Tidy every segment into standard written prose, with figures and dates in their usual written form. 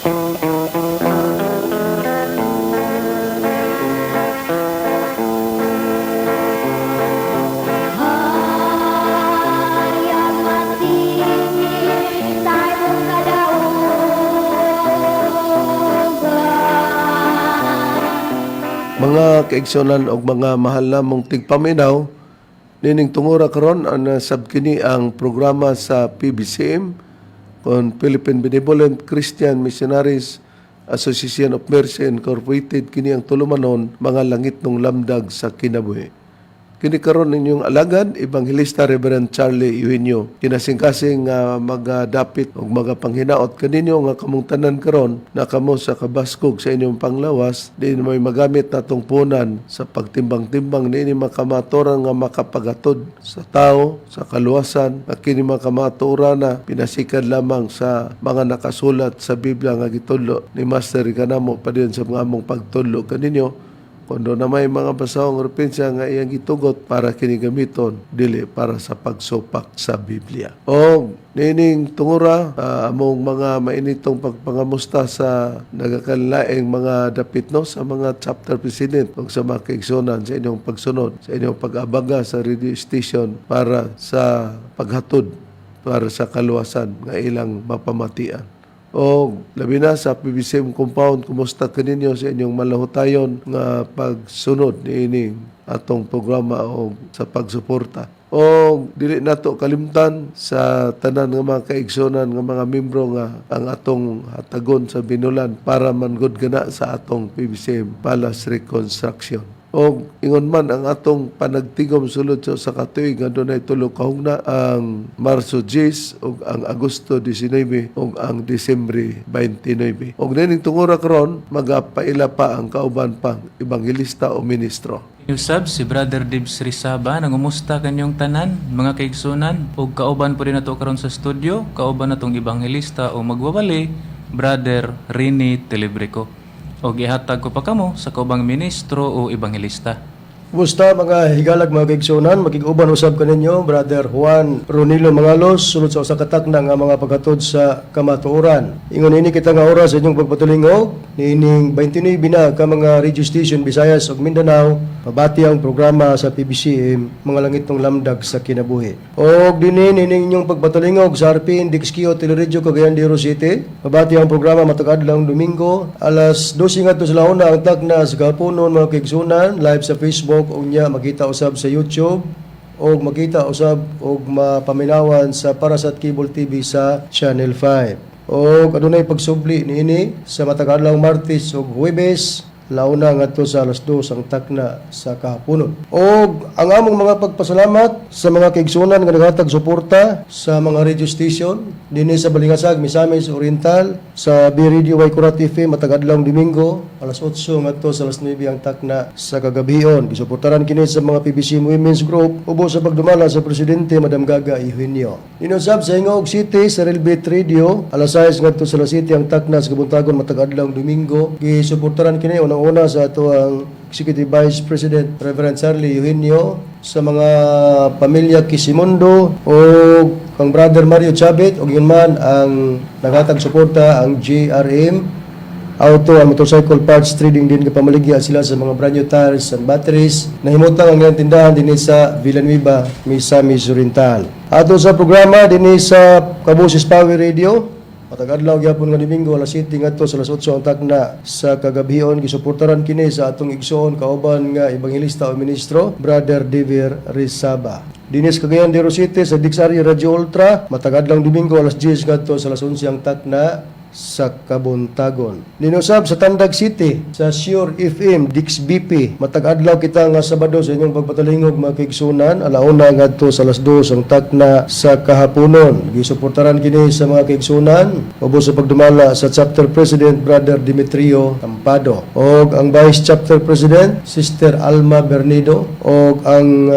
Hayag mati sa imong kadaugan. Mga kaigsunan og mga mahal namong tigpaminaw, nining tungura karon ang sab kini ang programa sa PBCM kon Philippine Benevolent Christian Missionaries Association of Mercy Incorporated. Kini ang tulumanon, Mga Langitnong Lamdag sa Kinabuhi. Kini karon ninyong alagad, Ebanghelista Reverend Charlie Eugenio. Kinasingkasing magadapit og magapanghinaot kaninyo nga kamong tanan karon na kamo sa kabaskog sa inyong panglawas, diin mo'y magamit natong punan sa pagtimbang-timbang niini mga kamatuoran nga makapagatod sa tao sa kaluwasan, nga kini mga kamatuoran na pinasikad lamang sa mga nakasulat sa Biblia nga gitudlo ni Master kanamo padayon sa mga among pagtudlo kaninyo, kung doon na may mga basahong referensya nga iyang gitugot para kini gamiton, dili para sa pagsupak sa Biblia. O nining tungura, among mga mainitong pagpangamusta sa nagakalaing mga dapit, no, sa mga chapter president ug sa mga kaigsunan sa inyong pagsunod, sa inyong pag-abaga sa radio station para sa paghatod para sa kaluwasan nga ilang mapamatian. O labi na sa PBCM compound, kumusta kaninyo sa inyong malahutayon nga pagsunod niining atong programa o sa pagsuporta? O dili nato kalimtan sa tanan nga mga kaigsunan nga mga membro nga ang atong hatagon sa binulan para man gud gana sa atong PBCM Palace Reconstruction. O ingon man ang atong panagtigom sulod sa usa ka tuig nga dunay tulo ka hugna, ang Marso 10 ug ang Agosto 19 ug ang Disyembre 29. Og nining tungura karon, magapaila pa ang kauban pang ebanghelista o ministro. Usab si Brother Dibs Rizaba nangumusta kanyong tanan mga kaigsunan, ug kauban po din nato karon sa studio, kauban natong ebanghelista o magwawali, Brother Rini Telebrico. Og ihatag ko pa kamo sa kaubang ministro o ebanghelista. Kumusta, mga higalag, mga kaigsunan, makig-uban usab kaninyo Brother Juan Ronilo Mangalos sulod sa usa ka takna nga mga paghatod sa kamatuoran. Ingon ini kita nga oras sa inyong pagpatulingog niining 29 na ka mga radio station, Visayas ug Mindanao, mabati ang programa sa PBCM, Mga Langitnong Lamdag sa Kinabuhi. Og dinhi nining inyong pagpatulingog sa RPN DXQ Teleradyo Cagayan de Oro City, mabati ang programa matag adlaw Domingo alas 12 ngadto sa launa ang takna sa kahaponon, mga kaigsunan, live sa Facebook, unya makita usab sa YouTube o makita usab og mapaminawan sa Parasat Cable TV sa Channel 5. Og adunay pagsubli niini sa matag adlaw Martes ug Huwebes, launa ngadto sa alas 2 ang takna sa kahaponon. Og ang among mga pagpasalamat sa mga kaigsunan nga naghatag suporta sa mga radio station dinhi sa Balingasag, Misamis Oriental, sa B Radio Waikurat FM matag adlaw Domingo alas 8 ngadto sa alas 9 ang takna sa kagabhion. Gisuportaran kini sa mga PBC Women's Group ubo sa pagdumala sa presidente, Madam Gaga Eugenio. Inusab sa Gingoog City sa Relbit Radio alas 6 ngadto sa alas 7 ang takna sa kabuntagon matag adlaw Domingo. Gisuportaran kini unang-una sa ato ang Executive Vice President Reverend Charlie Eugenio, sa mga pamilya Quisimondo o kang Brother Mario Chavit, ug yun man ang naghatag suporta ang GRM Auto and Motorcycle Parts Trading din, kapamaligya sila sa mga brand new tires and batteries. Nahimutang ang ilang tindahan dinhi sa Villanueva, Misamis Oriental. Ato sa programa dinhi sa Kabusis Power Radio, matag adlaw gyapon nga Domingo alas 7 ngadto sa alas 8 ang takna sa kagabhion. Gisuportaran kini sa atong igsoon kauban nga ebanghelista o ministro, Brother Dever Rizaba. Dinhi sa Cagayan de Oro City sa Dixario Radio Ultra matag adlaw Domingo alas 10 ngadto sa alas 11 ang takna sa kabuntagon. Ninusab sa Tandag City sa Sure FM Dix BP matag adlaw kita nga Sabado sa inyong pagpatalingog, mga kaigsunan, alauna ngadto sa alas 2 ang takna sa kahaponon. Gisuportaran kini sa mga kaigsunan ubos sa pagdumala sa chapter president, Brother Demetrio Tampado, og ang vice chapter president, Sister Alma Bernido, og ang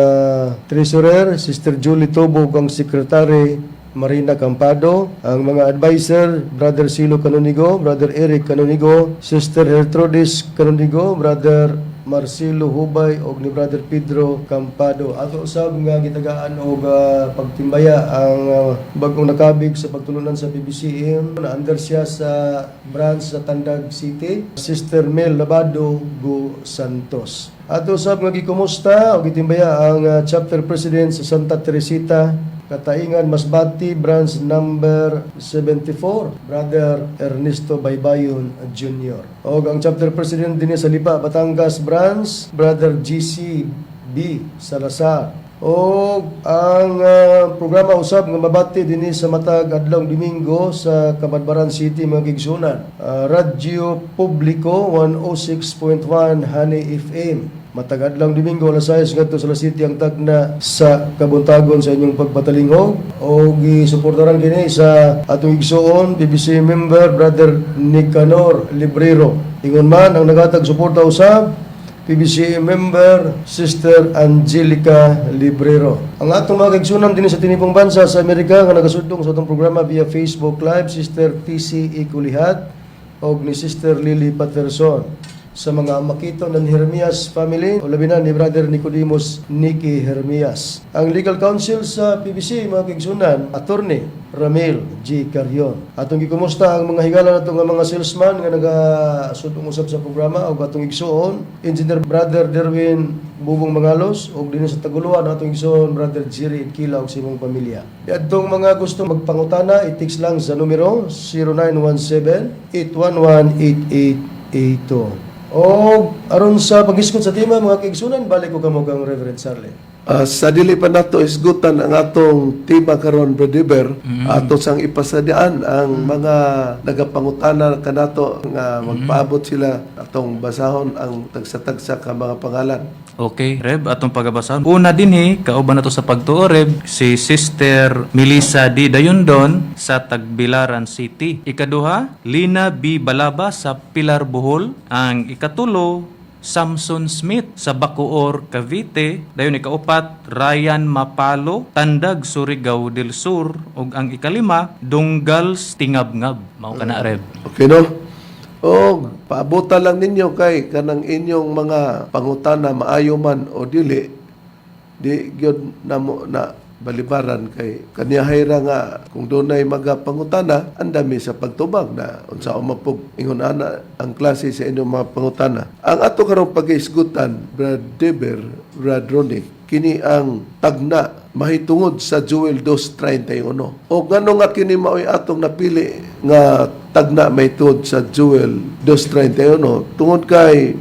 treasurer, Sister Julie Tobo, ug ang secretary, Marina Campado, ang mga advisor, Brother Silo Canonigo, Brother Eric Canonigo, Sister Gertrudis Canonigo, Brother Marcelo Hubay og ni Brother Pedro Campado. Ato usab nga gitagaan og pagtimbaya ang bagong nakabig sa pagtulunan sa PBCM na under siya sa branch sa Tandag City, Sister Mel Labado Go Santos. Ato usab nga gikumusta og gitimbaya ang chapter president sa Santa Teresita Cataingan, Masbate, branch number 74, Brother Ernesto Baybayon Jr. Og ang chapter president dinhi sa Lipa, Batangas branch, Brother GC B. Salazar. Og ang programa usab nga mabati dinhi sa matag adlawng Domingo sa Cabadbaran City, mga kaigsuonan. Radyo Publiko 106.1 Honey FM. Matag adlawng Domingo, alas 6 ngadto sa alas 7 ang tagna sa kabuntagon sa inyong pagpatalingog o gisuportaran kini sa atong igsuon PBC member Brother Nicanor Librero. Ingon man ang nagatag suporta usab, PBC member Sister Angelica Librero. Ang atong mga kaigsunan dinhi sa tinibong bansa sa Amerika nga nagasudong sa atong programa via Facebook Live, Sister TC Ikulihat og ni Sister Lily Patterson, sa mga Makito ng Hermias family o labi na ni Brother Nicodemus Nicky Hermias. Ang legal counsel sa PBC, mga kaigsunan, Attorney Ramil G. Carion. Atong gikumusta ang mga higala nato nga mga salesman nga nagasudong usab sa programa og atong igsuon, Engineer Brother Derwin Bubong Mangalos, og dinhi sa Taguluan atong igsuon Brother Jerry Itkila og sa imong pamilya. Adtong mga gusto magpangutana, i-text lang sa numero 0917 811 8882. O aron sa paghisgot sa tema, mga kaigsunan, balik ko kamo kang Reverend Sarle. Sa dili pa nato isgutan ang atong tema karon, Brother, ato sang ipasadaan ang mga nagapangutana kanato nga magpaabot sila, atong basahon ang tagsa-tagsa ka mga pangalan. Okay, Reb, atong pagabasahon. Una dinhi, kauban nato sa pagtuo, Reb, si Sister Melissa D. Dayondon sa Tagbilaran City. Ikaduha, Lina B. Balaba sa Pilar, Bohol. Ang ikatulo, Samson Smith sa Bacoor, Cavite. Dayon ikaupat, Ryan Mapalo, Tandag, Surigao del Sur. Ug ang ikalima, Dunggal Tingabngab. Mao kana, Reb. Okay, no? O paabutan lang ninyo kay kanang inyong mga pangutana, maayo man o dili, di gyud namo na balibaran kay kaniyahay ra nga kung dunay mga pangutana, andami sa pagtubag na unsa mapug ingon ana ang klase sa inyong mga pangutana. Ang ato karong pag-isgutan, Brad Deber, Brad Ronnie, kini ang tagna mahitungod sa Joel 2:31. O ngano nga kini maoy atong napili nga tagna mahitungod sa Joel 2:31? Tungod kay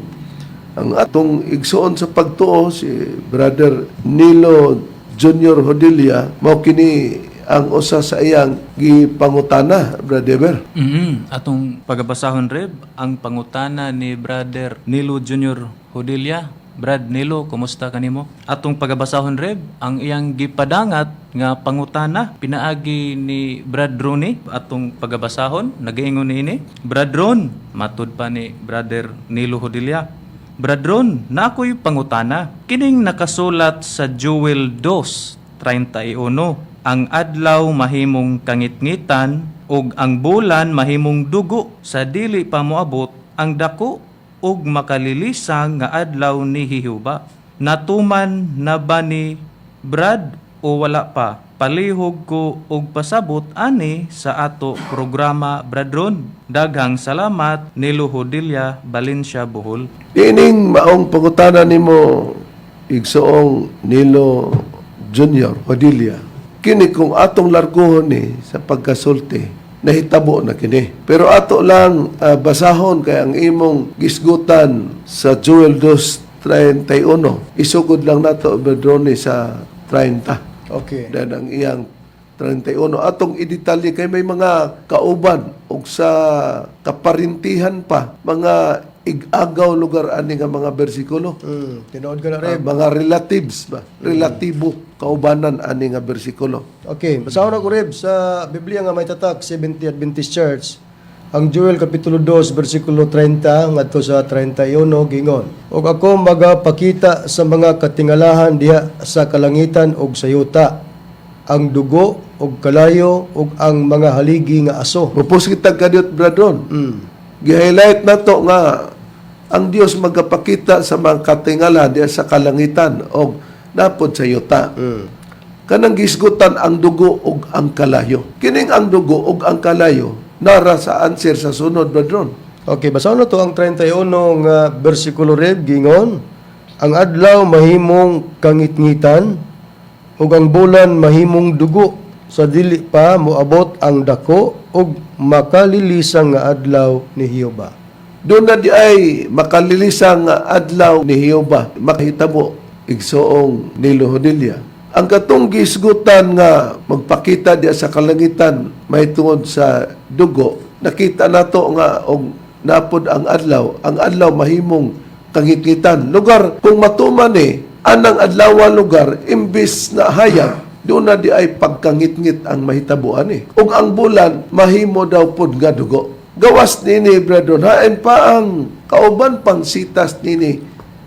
ang atong igsuon sa pagtuo, si Brother Nilo Junior Hodilia, mao kini ang usa sa iyang gipangutana, Brother Deber. Atong pagabasahon, Reb, ang pangutana ni Brother Nilo Junior Hodilia. Brad Nilo, kumusta kanimo? Atong pagabasahon, Reb, ang iyang gipadangat nga pangutana pinaagi ni Brad Ronnie. Atong pagabasahon, nagaingon niini. "Brad Ron," matud pa ni Brother Nilo Hodilia. "Brad Ron, na ako'y pangutana. Kining nakasulat sa Joel 2:31, ang adlaw mahimong kangitngitan ug ang bulan mahimong dugo sa dili pa moabot ang dako ug makalilisang nga adlaw ni Jehova. Natuman na ba ni Brad o wala pa? Palihog ko og pasabot ani sa ato programa, Brad Ron. Daghang salamat, Nilo Hodilia, Valencia, Bohol." Ining maong pangutana nimo, igsoong Nilo Junior Hodilia. Kini kung atong larguhon ni sa pagkasulti, nahitabo na kini. Pero ato lang basahon kay ang imong gisgutan sa Joel 2:31. Isugod lang nato, Brad Ronnie, sa 30. Okay. Dan ang iyang 31 atong idetalye kay may mga kauban og sa kaparintihan pa, mga igagaw lugar ani nga mga bersikulo. Tinuod ka na, Ah, Reb. mga relatives ba, relatibo kaubanan ani nga bersikulo. Okay, basahon ako, Reb, sa Biblia nga may tatak 70 Adventist Church. Ang Joel kapitulo 2 bersikulo 30 ngadto sa 31, gingon: "Og ako magapakita sa mga katingalahan diha sa kalangitan ug sa yuta, ang dugo ug kalayo ug ang mga haligi nga aso." Mupos kita kadiyot, Brad Ron. Gi-highlight nato nga Ang Dios magapakita sa mga katingala diya sa kalangitan og napod sa yuta. Kanang gisgutan ang dugo ug ang kalayo. Kining ang dugo ug ang kalayo nara sa answer sa sunod, Bradron. Okay, basahon na to ang 31 nga bersikulo, Reb, gingon. Ang adlaw mahimong kangitngitan ug ang bulan mahimong dugo sa dili pa moabot ang dako ug makalilisang nga adlaw ni Jehova. Doon na di ay makalilisang adlaw ni Jehova makahitabo, igsoong Nilo Hodilla. Ang katong gisgutan nga magpakita diya sa kalangitan mahitungod sa dugo, nakita nato nga og napod ang adlaw mahimong kangitngitan. Lugar kung matuman ni anang adlaw, lugar imbis na hayag, doon na di ay pagkangitngit ang mahitabuan eh. Ug ang bulan mahimo daw pod nga dugo. Gawas nini, Brethren, hain pa ang kauban pang sitas nini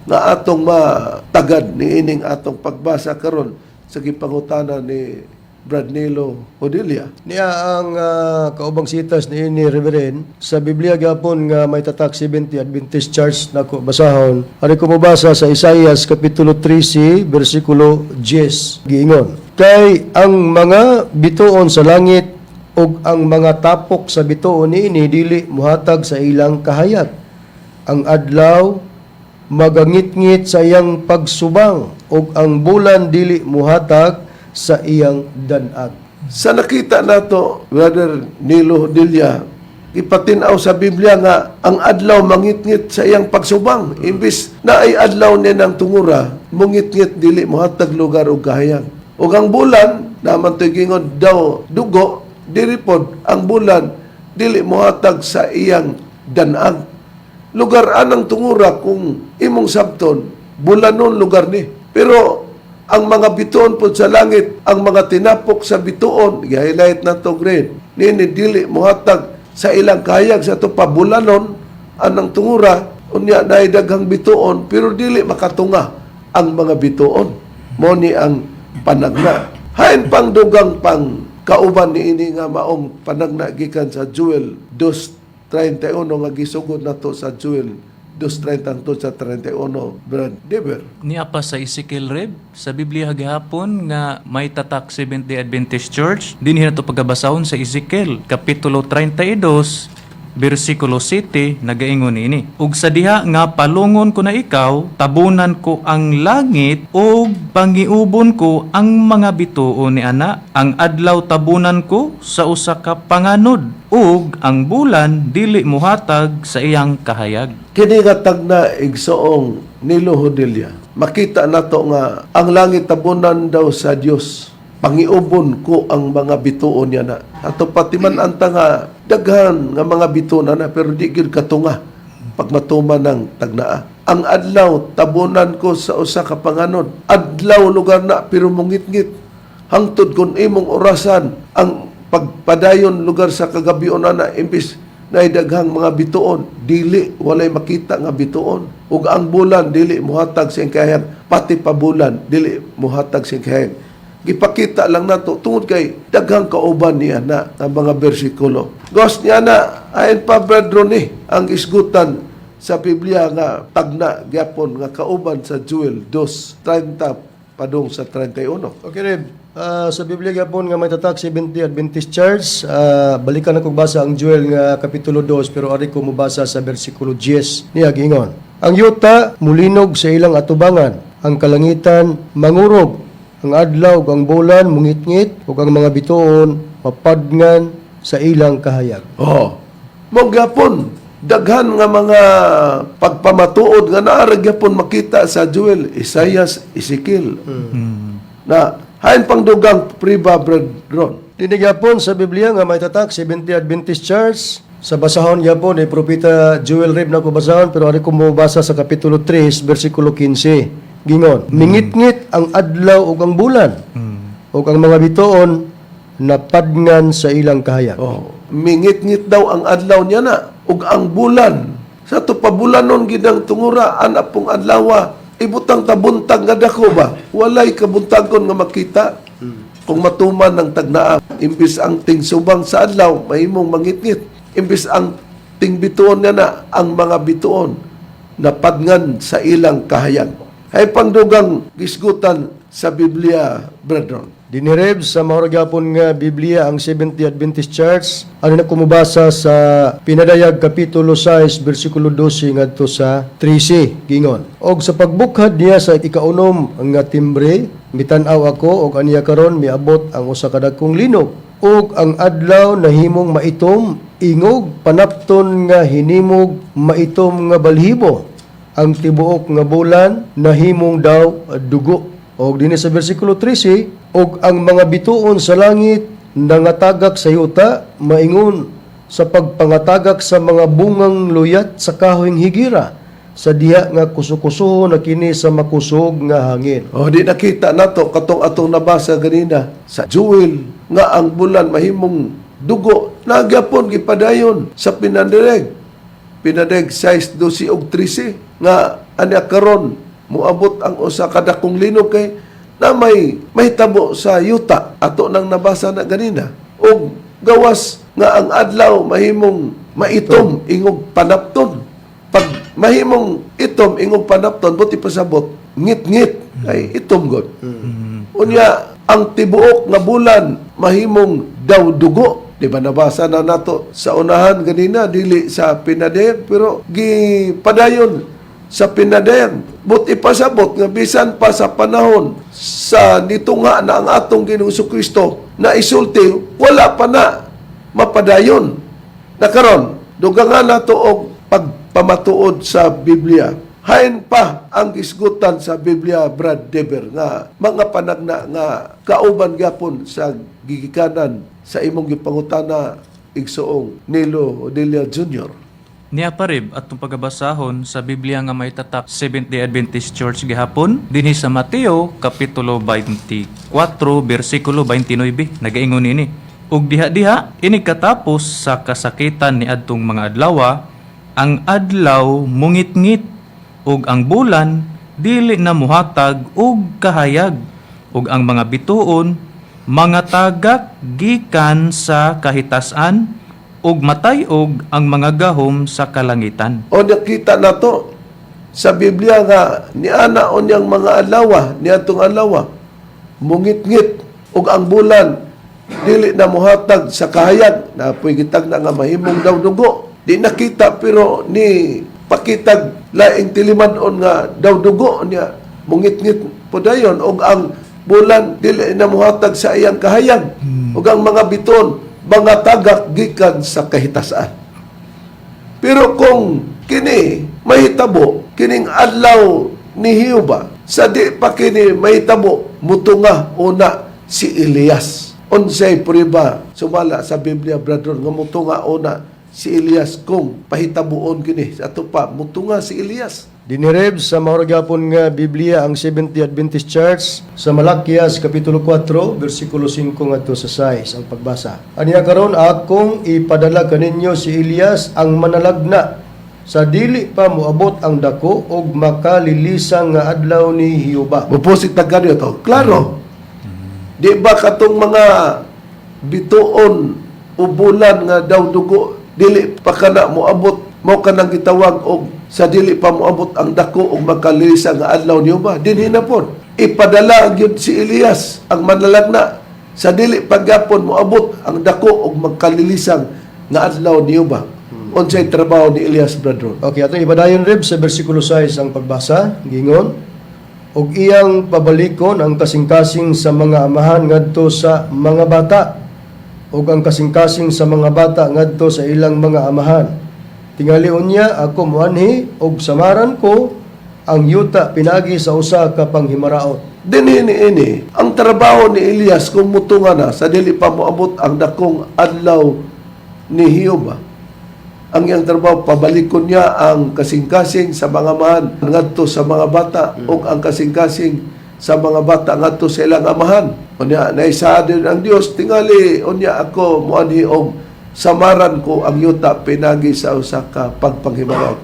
nga atong matagad niining atong pagbasa karon sa gipangutana ni Brad Nilo Odilia. Niya ang kaubang sitas ni ini, Reverend, sa Biblia gyapon nga may tatak 70 Adventist Church nako basahon. Ari ko mobasa sa Isaias kapitulo 13 bersikulo 10, giingon. Kay ang mga bituon sa langit ug ang mga tapok sa bituon niini dili muhatag sa ilang kahayag. Ang adlaw magangitngit sa iyang pagsubang ug ang bulan dili muhatag sa iyang danag. Sa nakita nato, Brother Nilo Odilia, ipatinaw sa Biblia nga ang adlaw mangitngit sa iyang pagsubang. Imbis na ay adlaw ni ng tungura, mungitngit, dili mohatag lugar og kahayag. Ug ang bulan, naman to'y gingon daw dugo, diri pod ang bulan dili mohatag sa iyang danag. Lugar anang tungura kung imong sabton, bulanon lugar ni. Pero ang mga bituon po sa langit, ang mga tinapok sa bituon, gi-highlight na to grade, nini dili mohatag sa ilang kahayag sa to pabulanon anang tungura, unya naay daghang bituon pero dili makatunga ang mga bituon. Mo ni ang panagna. Hain pang dugang pang kauban ni ini nga maong panagna gikan sa Joel 2:31 nga gisugod nato sa Joel 2:30 sa 31, Brad Dever. Niya pa sa Ezekiel, Reb, sa Biblia gihapon nga may tatak Seventh-day Adventist Church, dinhi nato pagabasahon sa Ezekiel kapitulo 32 bersikulo 7, nagaingon ini. Ug sa diha nga palungon ko na ikaw, tabunan ko ang langit ug pangiubon ko ang mga bituon ni ana. Ang adlaw tabunan ko sa usa ka panganod ug ang bulan dili muhatag sa iyang kahayag. Kini nga tagna, igsoong Nilo Hodilla. Makita nato nga ang langit tabunan daw sa Dios. Pangiubon ko ang mga bituon niya na. Ato patiman anta nga daghan nga mga bituon na pero di gyud katunga pag matuman ng tagnaa. Ang adlaw tabunan ko sa usa ka panganod. Adlaw lugar na pero mungitngit. Hangtod kung imong orasan ang pagpadayon lugar sa kagabion na imbis na daghang mga bituon, dili, walay makita nga bituon. Ug ang bulan dili muhatag sa iyang kahayag, pati pa bulan dili muhatag sa iyang kahayag. Gipakita lang nato tungod kay daghang kauban niya na ang mga bersikulo. Gos niya na ayon pa, Brad Ronnie, ang isgutan sa Biblia nga tagna gyapon nga kauban sa Joel 2:30 padung sa 31. Okay, Reb. Sa Biblia gyapon nga may tatak 70 Adventist Church, balikan ako basa ang Joel nga kapitulo 2 pero ari ko mobasa sa bersikulo 10. Niya giingon. Ang yuta mulinog sa ilang atubangan, ang kalangitan mangurog, ang adlaw ug ang bulan mungitngit ug ang mga bituon mapadngan sa ilang kahayag. Oh. Mo gyapon daghan nga mga pagpamatuod nga naa ra gyapon makita sa Joel, Isaias, Ezekiel. Na hain pang dugang priba, Brad Ron. Dinhi gyapon sa Biblia nga may tatak 70 Adventist Church sa basahon gyapon ni Propeta Joel, Reb, na ko basahon pero ari ko mobasa sa kapitulo 3 bersikulo 15. Gingon, mingitngit ang adlaw ug ang bulan ug ang mga bituon napadngan sa ilang kahayag. Oh, mingit-ngit daw ang adlaw niya na ug ang bulan. Sa to pabulanon gid ang tungura ana pong adlawa. Ibutang tabuntag nga dako ba? Walay kabuntagon nga makita. Kung matuman ng tagnaa, imbis ang tingsubang sa adlaw mahimong mangitngit. Imbis ang tingbituon niya na ang mga bituon Napadngan sa ilang kahayag. Hay pangdugang gisgutan sa Biblia, brethren. Dinhi, Reb, sa mao ra gyapon nga Biblia ang Seventh-day Adventist Church, ano na kumubasa sa Pinadayag kapitulo 6 bersikulo 12 ngadto sa 13, gingon: "Og sa pagbukhad niya sa ikaunom nga timbre, mitan-aw ako og aniya karon miabot ang usa ka dagkong linog, ug ang adlaw nahimong maitom ingog panapton nga hinimog maitom nga balhibo, ang tibuok nga bulan nahimong daw dugo." Og dinhi sa bersikulo 13, "Og ang mga bituon sa langit nangatagak sa yuta maingon sa pagpangatagak sa mga bungang luyat sa kahoyng higira sa diha nga kusukusuho na kini sa makusog nga hangin." O di nakita nato katong atong nabasa ganina sa Joel nga ang bulan mahimong dugo, nagyapon gipadayon sa Pinadayag. Pinadayag 6, 12 ug 13 nga anya karon moabot ang usa ka dakong linog kay na may mahitabo sa yuta, ato nang nabasa na ganina, ug gawas nga ang adlaw mahimong maitom ingog panapton. Pag mahimong itom ingog panapton, buot ipasabot ngit-ngit kay itom god. Unya ang tibuok nga bulan mahimong daw dugo. Di ba nabasa na nato sa unahan ganina, dili sa Pinadayag pero gipadayon sa Pinadayag? Buot ipasabot nga bisan pa sa panahon sa nitunga na ang atong Ginoong Kristo na isulti, wala pa na mapadayon. Na karon, dugangan nato og pagpamatuod sa Biblia. Hain pa ang gisgutan sa Biblia, Brad Dever, nga mga panagna nga kauban gyapon sa gigikanan sa imong gipangutana, igsoong Nilo Odelia Jr. Niya pa, Reb, atong pagabasahon sa Biblia nga may tatak Seventh-day Adventist Church gihapon dinhi sa Mateo kapitulo 24 bersikulo 29, nagaingon ini: "Ug diha-diha ini katapos sa kasakitan ni adtong mga adlawa, ang adlaw mungitngit ug ang bulan dili na muhatag og kahayag ug ang mga bituon mangatagak gikan sa kahitasan ug matay-og ang mga gahom sa kalangitan." O nakita nato sa Biblia nga niana unyang mga adlawa, niadtong adlawa mungitngit ug ang bulan dili na muhatag sa kahayag, na gitag na nga mahimong daw dugo. Di nakita pero ni pakitag laing tiliman-on nga daw dugo niya, mungitngit po dayon ug ang bulan dili na muhatag sa iyang kahayag ug ang mga bituon mga tagak gikan sa kahitasan. Pero kung kini mahitabo, kining adlaw ni Jehova, sa di pa kini mahitabo, mutunga una si Elias. Unsay prueba sumala sa Biblia, brother, nga mutunga una si Elias kung pahitabuon kini? Sa ato pa, mutunga si Elias. Dinhi, Reb, sa mao ra gyapon nga Biblia ang Seventh-day Adventist Church sa Malakias kapitulo 4 bersikulo 5 ngadto sa 6 ang pagbasa. "Aniya karon akong ipadala kaninyo si Elias ang manalagna sa dili pa moabot ang dako og makalilisang nga adlaw ni Jehova." Mupusit na ganyo to. Klaro. Di ba katong mga bituon o bulan nga daw dugo, dili pa kana moabot, mao kanang gitawag og sa dili pa moabot ang dako og makalisa nga adlaw niyo ba? Dinhi na pod ipadala gyud si Elias ang manalagna sa dili pagyapon moabot ang dako og magkalilisang nga adlaw niyo ba. Unsay trabaho ni Elias, brother? Okay, atong ipadayon, Reb, sa bersikulo 6 ang pagbasa, gingon: "Og iyang pabalikon ang kasing-kasing sa mga amahan ngadto sa mga bata ug ang kasing-kasing sa mga bata ngadto sa ilang mga amahan. Tingali unya ako moanhi ug samaran ko ang yuta pinagi sa usa ka panghimaraot." Dinhi ni ini, ang trabaho ni Elias kung mutunga na sa dili pa moabot ang dakong adlaw ni Jehova. Ang iyang trabaho, pabalikon niya ang kasing-kasing sa mga amahan ngadto sa mga bata ug ang kasing-kasing sa mga bata ngadto sa ilang amahan. Unya naisaad din ang Dios, tingali unya ako moanhi og samaran ko ang yuta pinagi sa usa ka pagpanghimaraot.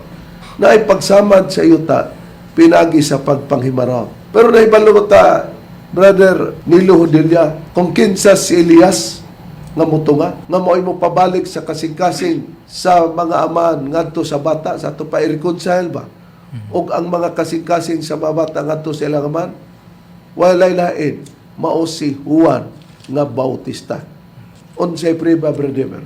Naay pagsamad sa yuta pinagi sa pagpanghimaraot. Pero nahibalo ta, Brother Nilo Hodilla, kung kinsa si Elias nga mutunga, nga mao'y mo pabalik sa kasing-kasing sa mga amahan ngadto sa bata, sa ato pa i-reconcile ba? Ug ang mga kasing-kasing sa mga bata ngadto sa ilang amahan, walay lain, mao si Juan nga Bautista. Unsay priba, Brother?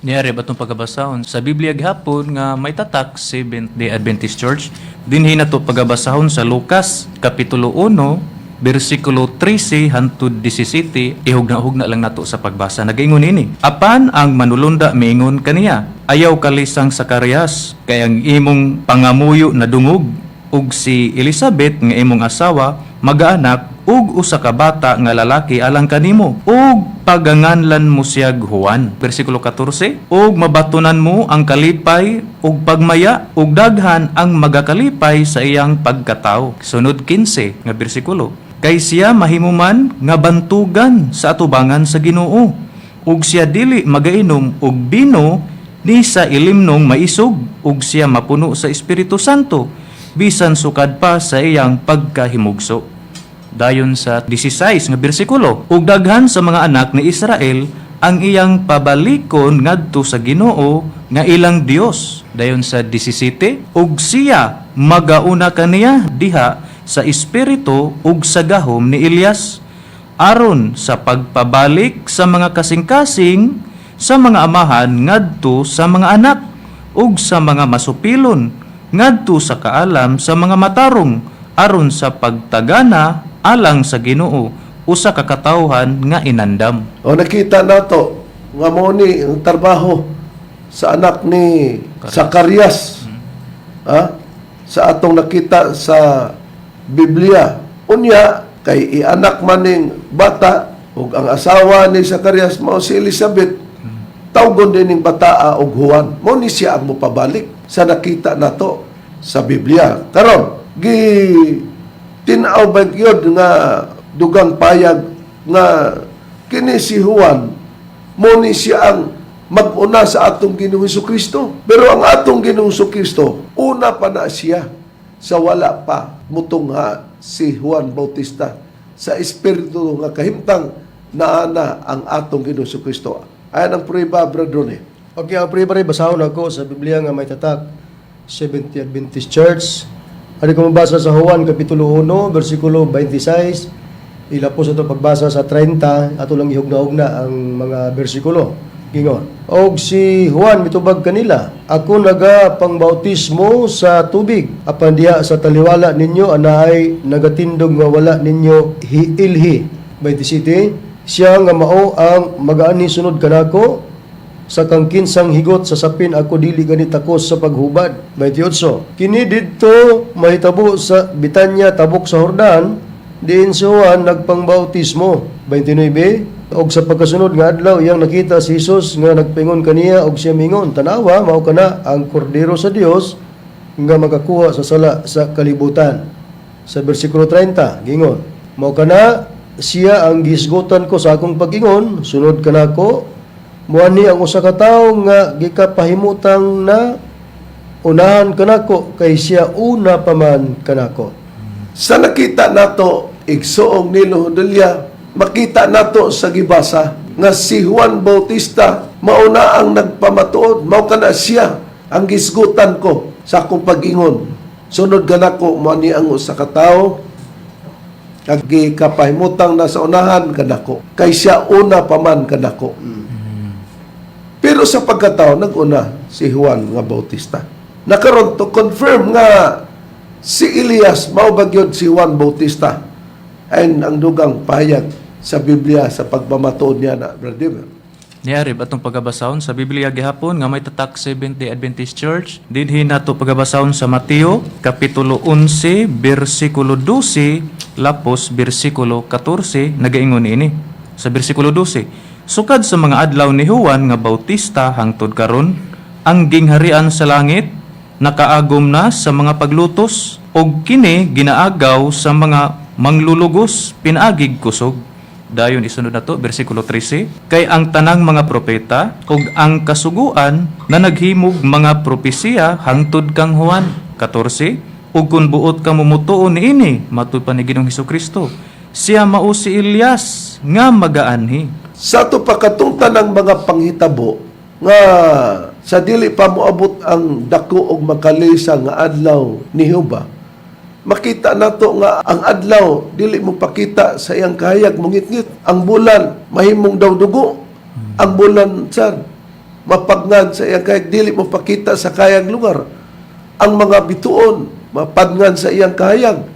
Niari ba itong pagabasahon? Sa Biblia gihapon nga may tatak Seventh Day Adventist Church, dinhi na to pagabasahon sa Lucas kapitulo 1 bersikulo 13 hantud 17. Ihugna-hugna lang nato sa pagbasa. Nagaingon ini: Apan ang manulunda miingon kaniya, "Ayaw kalisang, Sakarias, kay ang imong pangamuyo nadungog, ug si Elizabeth nga imong asawa magaanak ug usa ka bata nga lalaki alang kanimo, ug paganganlan mo siyag Juan." Bersikulo 14, "Ug mabatunan mo ang kalipay ug pagmaya, ug daghan ang magakalipay sa iyang pagkatawo. Sunod 15 nga bersikulo, "Kay siya mahimuman nga bantugan sa atubangan sa Ginoo, ug siya dili magainom og bino ni sa ilimnong maisog, ug siya mapuno sa Espiritu Santo bisan sukad pa sa iyang pagkahimugso." Dayon sa 16 nga bersikulo, "Ug daghan sa mga anak ni Israel ang iyang pabalikon ngadto sa Ginoo nga ilang Dios." Dayon sa 17, "Ug siya magauna kaniya diha sa espiritu ug sa gahom ni Elias, aron sa pagpabalik sa mga kasing-kasing sa mga amahan ngadto sa mga anak, ug sa mga masupilon ngadto sa kaalam sa mga matarong, aron sa pagtagana alang sa Ginoo usa ka katawhan nga inandam." O nakita nato nga mo ni ang trabaho sa anak ni Zacarias. Ha? Sa atong nakita sa Biblia. Unya kay ianak man ning bata ug ang asawa ni Zacarias mao si Elizabeth. Tawgon din ning bataa og Juan. Mo ni siya ang mopabalik sa nakita nato sa Biblia. Karon gi tin-aw ba gyud nga dugang payag nga kini si Juan mo ni siya ang mag-una sa atong Ginoong Kristo? Pero ang atong Ginoong Kristo, una pa na siya sa wala pa mutungha si Juan Bautista. Sa espiritu nga kahimtang, naana ang atong Ginoong Kristo. Ayan ang prueba, Brother Ronnie. Okay, ang pre basahon ako sa Biblia nga may tatak Seventh Adventist Church. Ano ko mabasa sa Juan Kapitulo 1, versikulo 26, ilapos ato pagbasa sa 30, ato lang ihugna-hugna ang mga bersikulo. Gingon: "Og si Juan mitubag kanila, 'Ako naga pangbautismo sa tubig, apan diha sa taliwala ninyo anaay nagatindog nga wala ninyo hiilhi.'" 27, "Siya nga mao ang magaani sunod kanako, sa kang kinsang higot sa sapin ako dili gani takos sa paghubad." 28. "Kini didto mahitabo sa Bitanya tabok sa Jordan, diin si Juan nagpangbautismo." 29. "Og sa pagkasunod nga adlaw iyang nakita si Jesus nga nagpaingon kaniya, og siya mingon, 'Tanawa, mao kana ang kordero sa Dios nga makakuha sa sala sa kalibutan.'" Sa bersikulo 30, gingon, "Mao kana siya ang gihisgutan ko sa akong pag-ingon, 'Sunod kanako muani ang usa ka tawo nga gikapahimutang na unahan kanako, kay siya una pa man kanako.'" Sa nakita nato, igsoong Nilo Hondulia, makita nato sa gibasa nga si Juan Bautista mauna ang nagpamatuod, mao kana siya ang gisgutan ko sa akong pag-ingon, "Sunod kanako mo ni ang usa ka tawo kag gikapahimutang na sa unahan kanako, kay siya una pa man kanako." Pero sa pagkatao, nag-una si Juan nga Bautista. Nakaron to confirm nga si Elias mao ba gyud si Juan Bautista. And ang dugang pahayag sa Biblia sa pagpamatuod niya na, Brother. Niari atong pagabasahon sa Biblia gihapon nga may tatak Seventh Day Adventist Church. Dinhi nato pagabasahon sa Mateo kapitulo 11 bersikulo 12 lapos bersikulo 14. Nagaingon ini. Sa bersikulo 12, "Sukad sa mga adlaw ni Juan nga Bautista hangtod karon, ang gingharian sa langit nakaagom na sa mga paglutos, ug kini ginaagaw sa mga manglulugos pinaagig kusog." Dayon isunod na to, bersikulo 13, "Kay ang tanang mga propeta ug ang kasuguan na naghimog mga propesiya hangtod kang Juan." 14, "Ug kun buot ka momutuo niini," matud pa ni Ginoong Kristo, "siya mao si Elias nga magaanhi." Sa ato pakatungtan ng mga panghitabo nga Sa dili pa moabot ang dako og makalisa nga adlaw ni Jehova, makita nato nga ang adlaw dili mo pakita sa iyang kahayag, mungitngit. Ang bulan mahimong daw dugo. Ang bulan sad mapagngan sa iyang kahayag, dili mo pakita sa kayag lugar. Ang mga bituon mapadngan sa iyang kahayag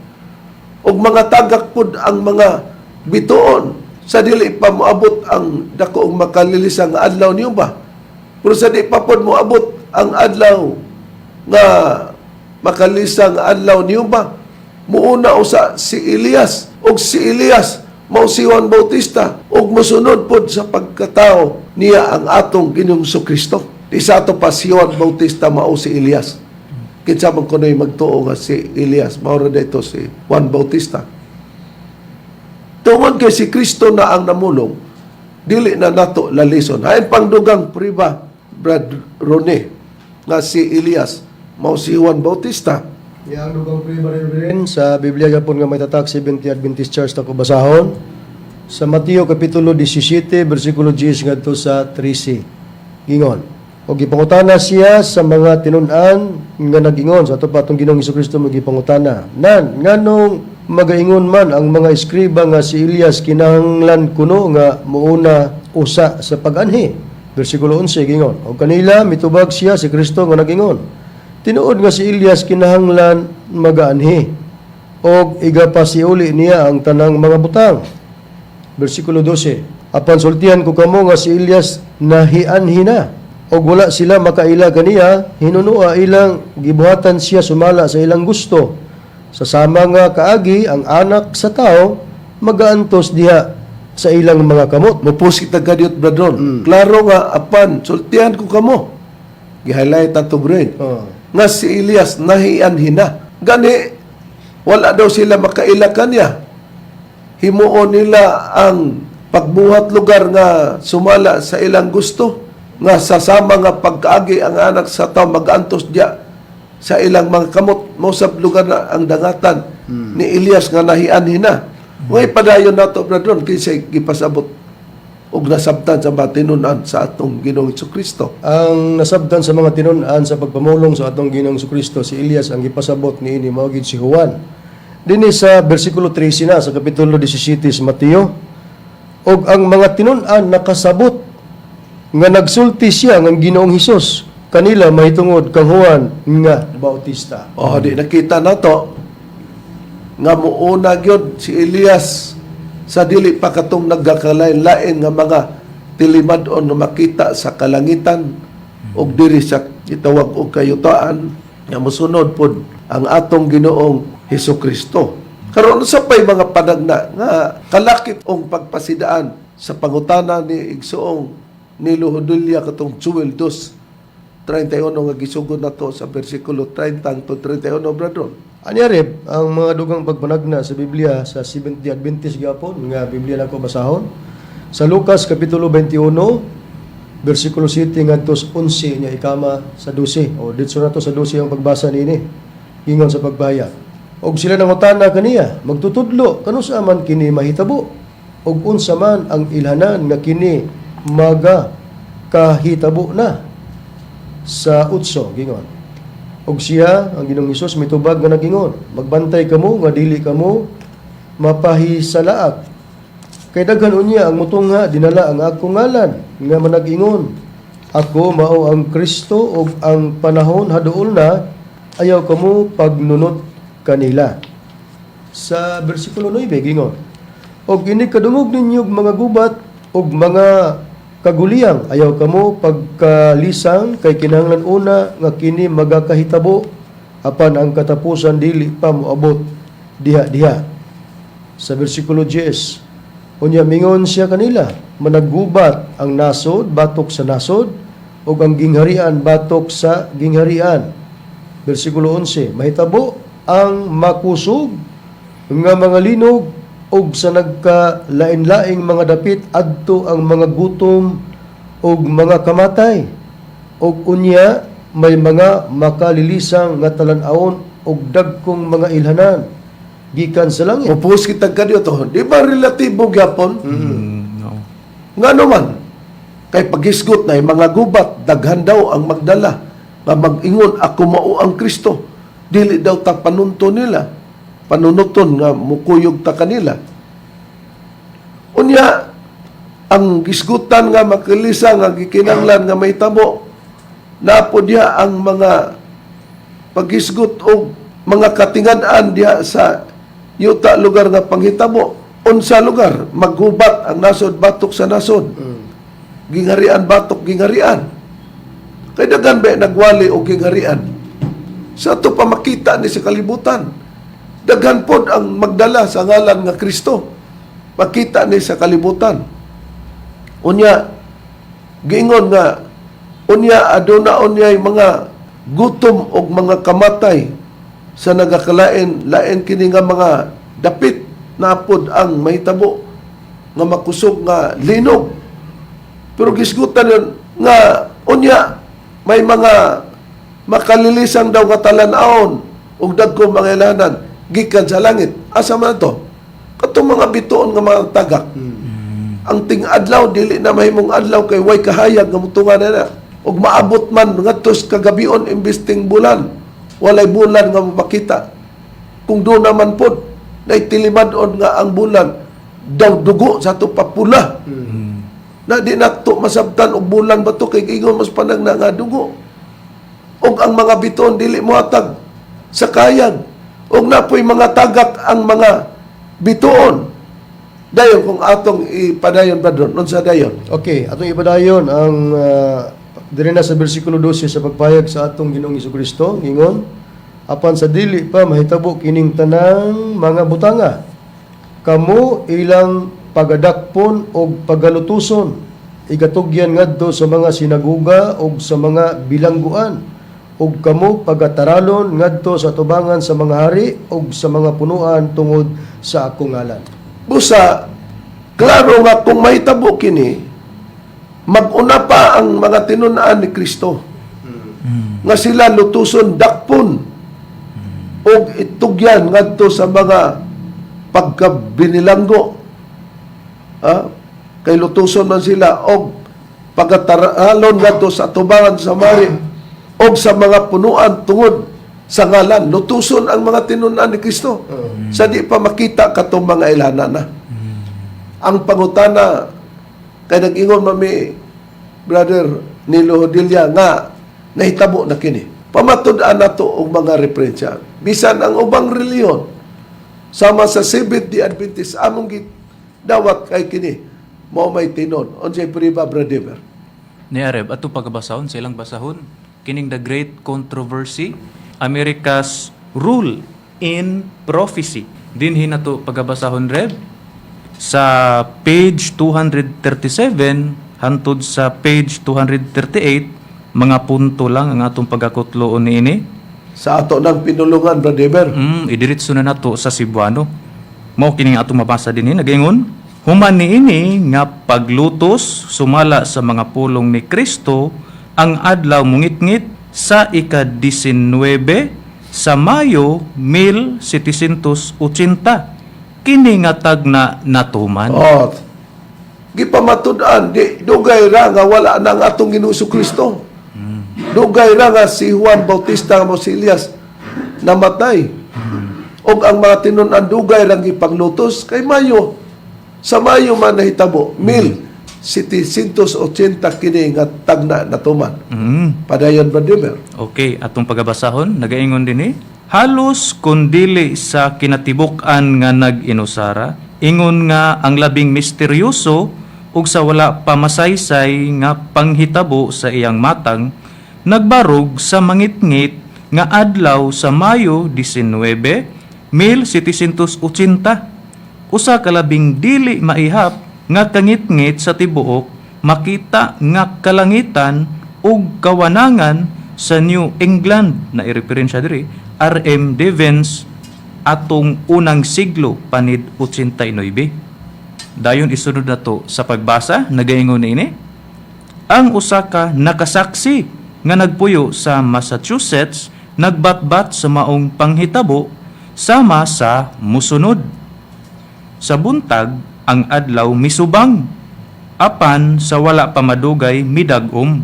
ug mga tagak pud ang mga bituon sa dili pa moabot ang dako og makalilisa nga adlaw niyo ba. Pero sa di pa pod moabot ang adlaw nga makalisa nga adlaw niyo ba, muuna usa si Elias, ug si Elias mao si Juan Bautista, ug mosunod pod sa pagkatao niya ang atong Ginoong Kristo. Di sa ato pa, si Juan Bautista mao si Elias. Kinsa man kuno'y magtuo nga si Elias mao ra dito si Juan Bautista. Tungod kay si Kristo na ang namulong, dili na nato lalison. Hain pang dugang priba, Brad Rone, nga si Elias mao si Juan Bautista. Yang dugang rin sa Biblia gapon nga may tatak Seventh Adventist Church ta ko basahon sa Mateo kapitulo 17 bersikulo 10 ngadto sa 13. Gingon: Og gipangutana siya sa mga tinun-an nga nagingon sa ato pa atong Ginoong Kristo magipangutana. Nan nganong magaingon man ang mga eskriba nga si Elias kinahanglan kuno nga muuna usa sa pag-anhi? Bersikulo 11, gingon: Og kanila mitubag siya si Kristo nga nagingon: Tinuod nga si Elias kinahanglan magaanhi og igapasiuli niya ang tanang mga butang. Bersikulo 12. Apan sultihan ko kamo nga si Elias nahianhi na og wala sila makaila kaniya, hinunua ilang gibuhatan siya sumala sa ilang gusto. Sa sama nga kaagi ang Anak sa Tao magaantos diha sa ilang mga kamot. Mupusit na gadiot, Brad Ron. Klaro nga, apan sultihan ko kamo. Gi-highlight ato, Brad. Nga si Elias nahianhi na. Gani, wala daw sila makaila kanya. Himuon nila ang pagbuhat lugar nga sumala sa ilang gusto. Nga sa sama nga pagkaagi ang Anak sa Tao magantos diya sa ilang mga kamot, mao sab lugar na ang dangatan ni Elias nga nahianhi na. Ngay padayon nato, Brad Ron, kinsay gipasabot og nasabtan sa mga tinun-an sa atong Ginoong Kristo? Ang nasabtan sa mga tinun-an sa pagpamulong sa atong Ginoong Kristo, si Elias ang gipasabot niini mao gid si Juan. Dinhi sa bersikulo 13 na sa kapitulo 17 sa Mateo, og ang mga tinun-an nakasabot nga nagsulti siya ng Ginoong Hesus kanila mahitungod kang Juan nga Bautista. Oh, di nakita nato nga muuna gyud si Elias sa dili pa katong nagkakalain-lain nga mga tilimad-on nga makita sa kalangitan ug diri sa gitawag og kayutaan nga mosunod pod ang atong Ginoong Hesus Kristo. Karon, sa pay mga panagna nga kalakip og pagpasidaan sa pangutana ni Igsoong Nilo Hodulya katong Joel 2:31 nga gisugod nato sa bersikulo 30 to 31, Brad Ron? Anya reb, ang mga dugang pagpanagna sa Biblia sa Seventh-day Adventist gyapon nga Biblia nako basahon sa Lucas kapitulo 21 bersikulo 7 ngadto sa 11 nya ikama sa 12 o ditso na to sa 12 ang pagbasa niini. Ingon sa pagbaya: Og sila nangutana kaniya, "Magtutudlo, kanusa man kini mahitabo ug unsa man ang ilhanan nga kini maga kahitabo na?" Sa 8, gingon: Og siya, ang Ginoong Hesus, mitubag nga nagingon, "Magbantay kamo nga dili kamo mapahisalaak. Kay daghan unya ang mutungha dinala ang akong ngalan nga manag-ingon, 'Ako mao ang Kristo' ug 'Ang panahon haduol na.' Ayaw kamo pagnunot kanila." Sa bersikulo 9, gingon: Og inig kadungog ninyo og mga gubat ug mga kaguliyang, ayaw kamo pagkalisang, kay kinahanglan una nga kini magakahitabo, apan ang katapusan dili pa moabot diha-diha. Sa bersikulo 10, unya mingon siya kanila, "Managgubat ang nasod batok sa nasod ug ang gingharian batok sa gingharian." Bersikulo 11, mahitabo ang makusog nga mga linog ug sa nagkalain-laing mga dapit adto ang mga gutom ug mga kamatay. Ug unya may mga makalilisang nga talan-awon ug dagkong mga ilhanan gikan sa langit. Mupus kita kadyo to. Di ba relatibo gyapon? No. Nga naman, Kay paghisgot na mga gubat, daghan daw ang magdala nga mag-ingon, "Ako mao ang Kristo." Dili daw ta panunto nila, panunuton nga mukuyog ta kanila. Unya, ang gisgutan nga makilisa nga gikinahanglan nga mahitabo, napo diha ang mga paghisgot og mga katingad-an diha sa yuta lugar nga panghitabo. Unsa lugar? Maggubat ang nasod batok sa nasod. Gingharian batok gingharian. Kay daghan ba nagwali og gingharian? Sa ato pa makita ni sa kalibutan. Daghan pod ang magdala sa ngalan nga Kristo. Makita ni sa kalibutan. Unya, giingon nga unya aduna unyay mga gutom og mga kamatay sa nagakalain lain kini nga mga dapit napod ang mahitabo nga makusog nga linog. Pero gisgutan yun nga unya may mga makalilisang daw nga talan-awon ug dagko mga ilanan gikan sa langit. Asa man to? Katong mga bituon nga mga tagak. Ang ting-adlaw dili na mahimong adlaw kay way kahayag nga mutungan na na. Ug maabot man ngadto sa kagabion imbes ting bulan. Walay bulan nga mapakita. Kung doon naman pod naitilimad-on nga ang bulan daw dugo sa ato papula. Na di nato masabtan og bulan ba to kay ingon mas panag na nga dugo. Og ang mga bituon dili mohatag sa kayag. Og napoy mga tagak ang mga bituon. Dayon kung atong ipadayon, Brother, unsa dayon? Okay, atong ipadayon ang diri na sa bersikulo 12 sa pagpayag sa atong Ginoong Kristo, ingon, "Apan sa dili pa mahitabo kining tanang mga butanga, kamo ilang pagadakpon og pagalutuson, igatugyan ngadto sa mga sinaguga og sa mga bilangguan, ug kamo pagataralon ngadto sa tubangan sa mga hari ug sa mga punuan tungod sa akong ngalan." Busa, klaro nga kung mahitabo kini, mag-una pa ang mga tinun-an ni Kristo. Nga sila lutuson, dakpon, og itugyan ngadto sa mga pagkabinilanggo. Ah, kay lutuson man sila og pagataralon ngadto sa atubangan sa mari og sa mga punuan tungod sa ngalan. Lutuson ang mga tinun-an ni Kristo. Sa di pa makita katong mga ilana na. Ang pangutana kay nag-ingon mami, Brother Nilo Hodilla, nga nahitabo na kini. Pamatud-an nato og mga referensya. Bisan ang ubang relihiyon sama sa Seventh Day Adventist among dawat kay kini mao may tinon. Unsay priba, Brother? Ni Areb, ato pagkabasahon sa ilang basahon, kining The Great Controversy, America's Rule in Prophecy. Dinhi nato pagabasahon, Reb, sa page 237 hantod sa page 238, mga punto lang ang atong pagakutloon niini. Sa ato ng pinulungan, Brother. Idiretso na nato sa Cebuano. Mao kini nga atong mabasa dinhi, nagaingon, human niini nga paglutos sumala sa mga pulong ni Kristo, ang adlaw mungitngit sa ika-19 sa Mayo 1780. Kini nga tagna natuman. Oh. Gipamatud-an di dugay ra nga wala na ang atong Ginoong Kristo. Dugay ra nga si Juan Bautista mo si Elias namatay. Og ang mga tinun-an dugay ra gipanglutos kay Mayo. Sa Mayo man nahitabo 1780 kini nga tagna natuman. Padayon, Brother. Okay, atong pagabasahon, nagaingon dinhi, halos kundili sa kinatibuk-an nga nag-inusara, ingon nga ang labing misteryoso ug sa wala pa masaysay nga panghitabo sa iyang matang, nagbarog sa mangitngit nga adlaw sa Mayo 19, 1780. Usa ka labing dili maihap nga kangitngit sa tibuok makita nga kalangitan ug kawanangan sa New England na ireferensya diri R.M. Devens atong unang siglo panid 89. Dayon isunod nato sa pagbasa, nagaingon niini, ang usa ka nakasaksi nga nagpuyo sa Massachusetts nagbatbat sa maong panghitabo sama sa musunod. Sa buntag, ang adlaw misubang. Apan sa wala pa madugay midag-om.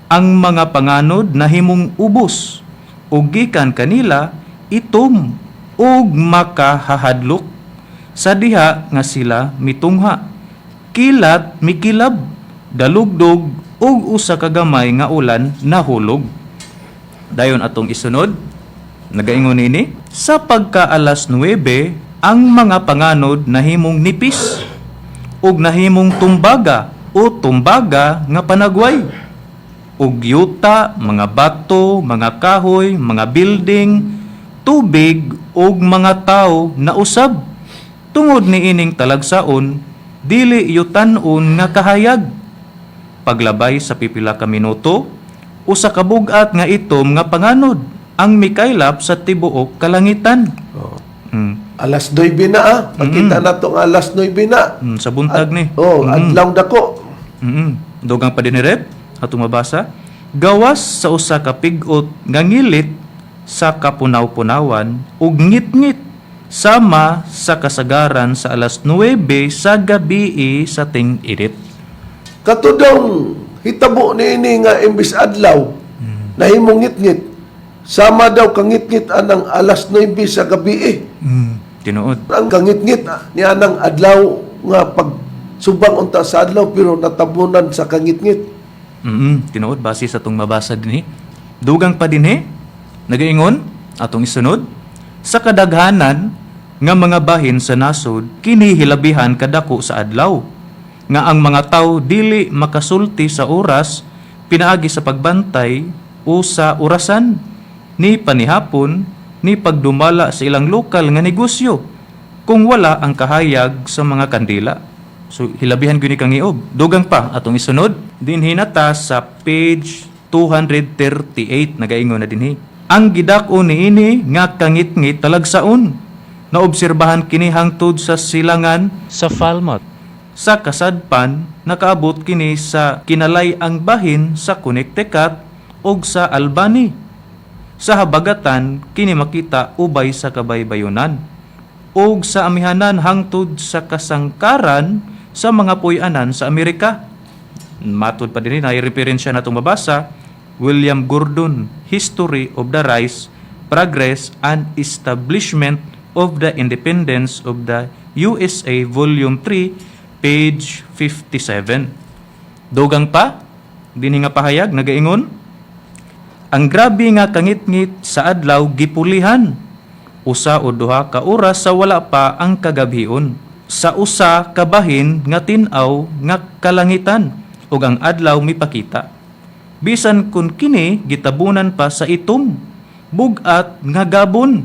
Ang mga panganod nahimong ubos ug gikan kanila itom ug makahahadlok sa diha nga sila mitungha. Kilat mikilab, dalugdog ug usa ka gamay nga ulan nahulog. Dayon atong isunod, nagaingon ini, sa pagka alas 9, ang mga panganod nahimong nipis ug nahimong tumbaga o tumbaga nga panagway. Ug yuta, mga bato, mga kahoy, mga building, tubig ug mga tawo nausab. Tungod niining talagsaon, dili yutan-on nga kahayag. Paglabay sa pipila ka minuto, usa ka bug-at nga itom nga panganod ang mikaylap sa tibuok kalangitan. Oh. Mm. Alas 9 na ah. Makita na to nga alas 9 na. Sa buntag ni. Oh, adlaw dako. Dugang pa din ni Rep, atong mabasa. Gawas sa usa ka pigot nga ngilit sa kapunaw-punawan ug ngitngit sama sa kasagaran sa alas 9 sa gabii sa ting-init. Katudong hitabo niini nga imbis adlaw nahimong ngitngit. Sama daw kangitngit anang alas 9 sa gabi eh. Tinuod. Ang kangitngit ni anang adlaw nga pag subang unta sa adlaw pero natabunan sa kangitngit. Tinuod base sa atong mabasa dinhi. Dugang pa dinhi, nagaingon atong isunod sa kadaghanan nga mga bahin sa nasod kini hilabihan kadako sa adlaw nga ang mga tawo dili makasulti sa oras pinaagi sa pagbantay o sa orasan ni panihapon ni pagdumala sa ilang lokal nga negosyo kung wala ang kahayag sa mga kandila. So hilabihan gyud ni kang iob. Dugang pa atong isunod dinhi na ta sa page 238, nagaingon na dinhi. Ang gidak-o niini nga kangitngit talagsaon. Naobserbahan kini hangtod sa silangan sa Falmouth. Sa kasadpan nakaabot kini sa kinalay ang bahin sa Connecticut ug sa Albany. Sa habagatan kini makita ubay sa kabaybayonan ug sa amihanan hangtod sa kasangkaran sa mga puy-anan sa Amerika. Matud pa dinhi na referensya natong mabasa, William Gordon, History of the Rise, Progress and Establishment of the Independence of the USA, Volume 3, page 57. Dugang pa, dinhi nga pahayag nagaingon, ang grabe nga kangitngit sa adlaw gipulihan. Usa o duha ka oras sa wala pa ang kagabhion. Sa usa ka bahin nga tin-aw nga kalangitan ug ang adlaw mipakita. Bisan kun kini gitabunan pa sa itom, bug-at nga gabon.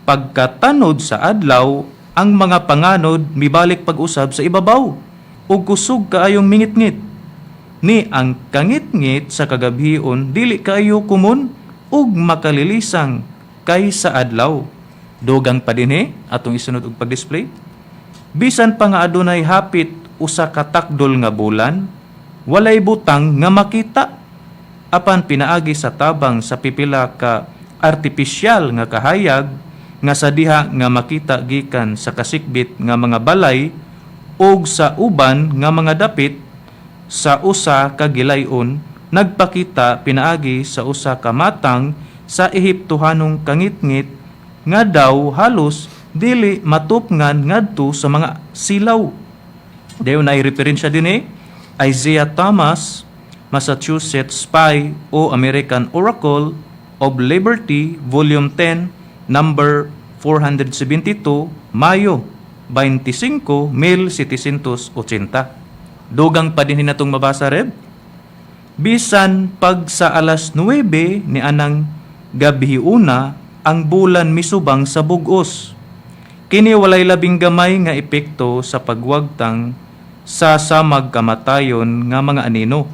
Pagkatanod sa adlaw, ang mga panganod mibalik pag-usab sa ibabaw ug kusog kaayong mingitngit. Ni ang kangitngit sa kagabhion dili kaayo komon ug makalilisang kay sa adlaw. Dugang pa dinhi atong isunod og pag-display. Bisan pa nga adunay hapit usa ka takdol nga bulan, walay butang nga makita. Apan pinaagi sa tabang sa pipila ka artipisyal nga kahayag nga sa diha nga makita gikan sa kasikbit nga mga balay ug sa uban nga mga dapit sa usa ka gilayon, nagpakita pinaagi sa usa ka matang sa Ehiptohanong kangitngit nga daw halos dili matupngan ngadto sa mga silaw. Dayon ay referensya dinhi, Isaiah Thomas, Massachusetts Spy o American Oracle of Liberty, Volume 10, number 472, Mayo 25, 1780. Dugang pa din natong mabasa, Reb. Bisan pag sa alas 9 ni anang gabiuna ang bulan misubang sa bugos. Kini walay labing gamay nga epekto sa pagwagtang sa samag kamatayon nga mga anino.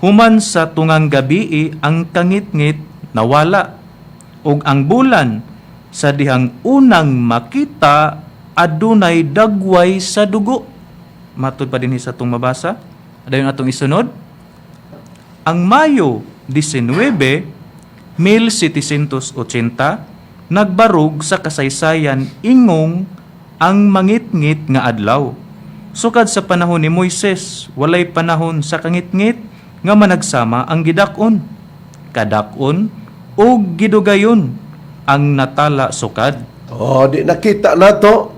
Human sa tungang gabii ang kangitngit nawala ug ang bulan sa dihang unang makita adunay dagway sa dugo. Matud pa dinhi sa atong mabasa. Dayon atong isunod. Ang Mayo 19, 1780 nagbarog sa kasaysayan ingong ang mangitngit nga adlaw. Sukad sa panahon ni Moises, walay panahon sa kangitngit nga managsama ang gidak-on, kadak-on ug gidugayon ang natala sukad. Oh, di nakita nato.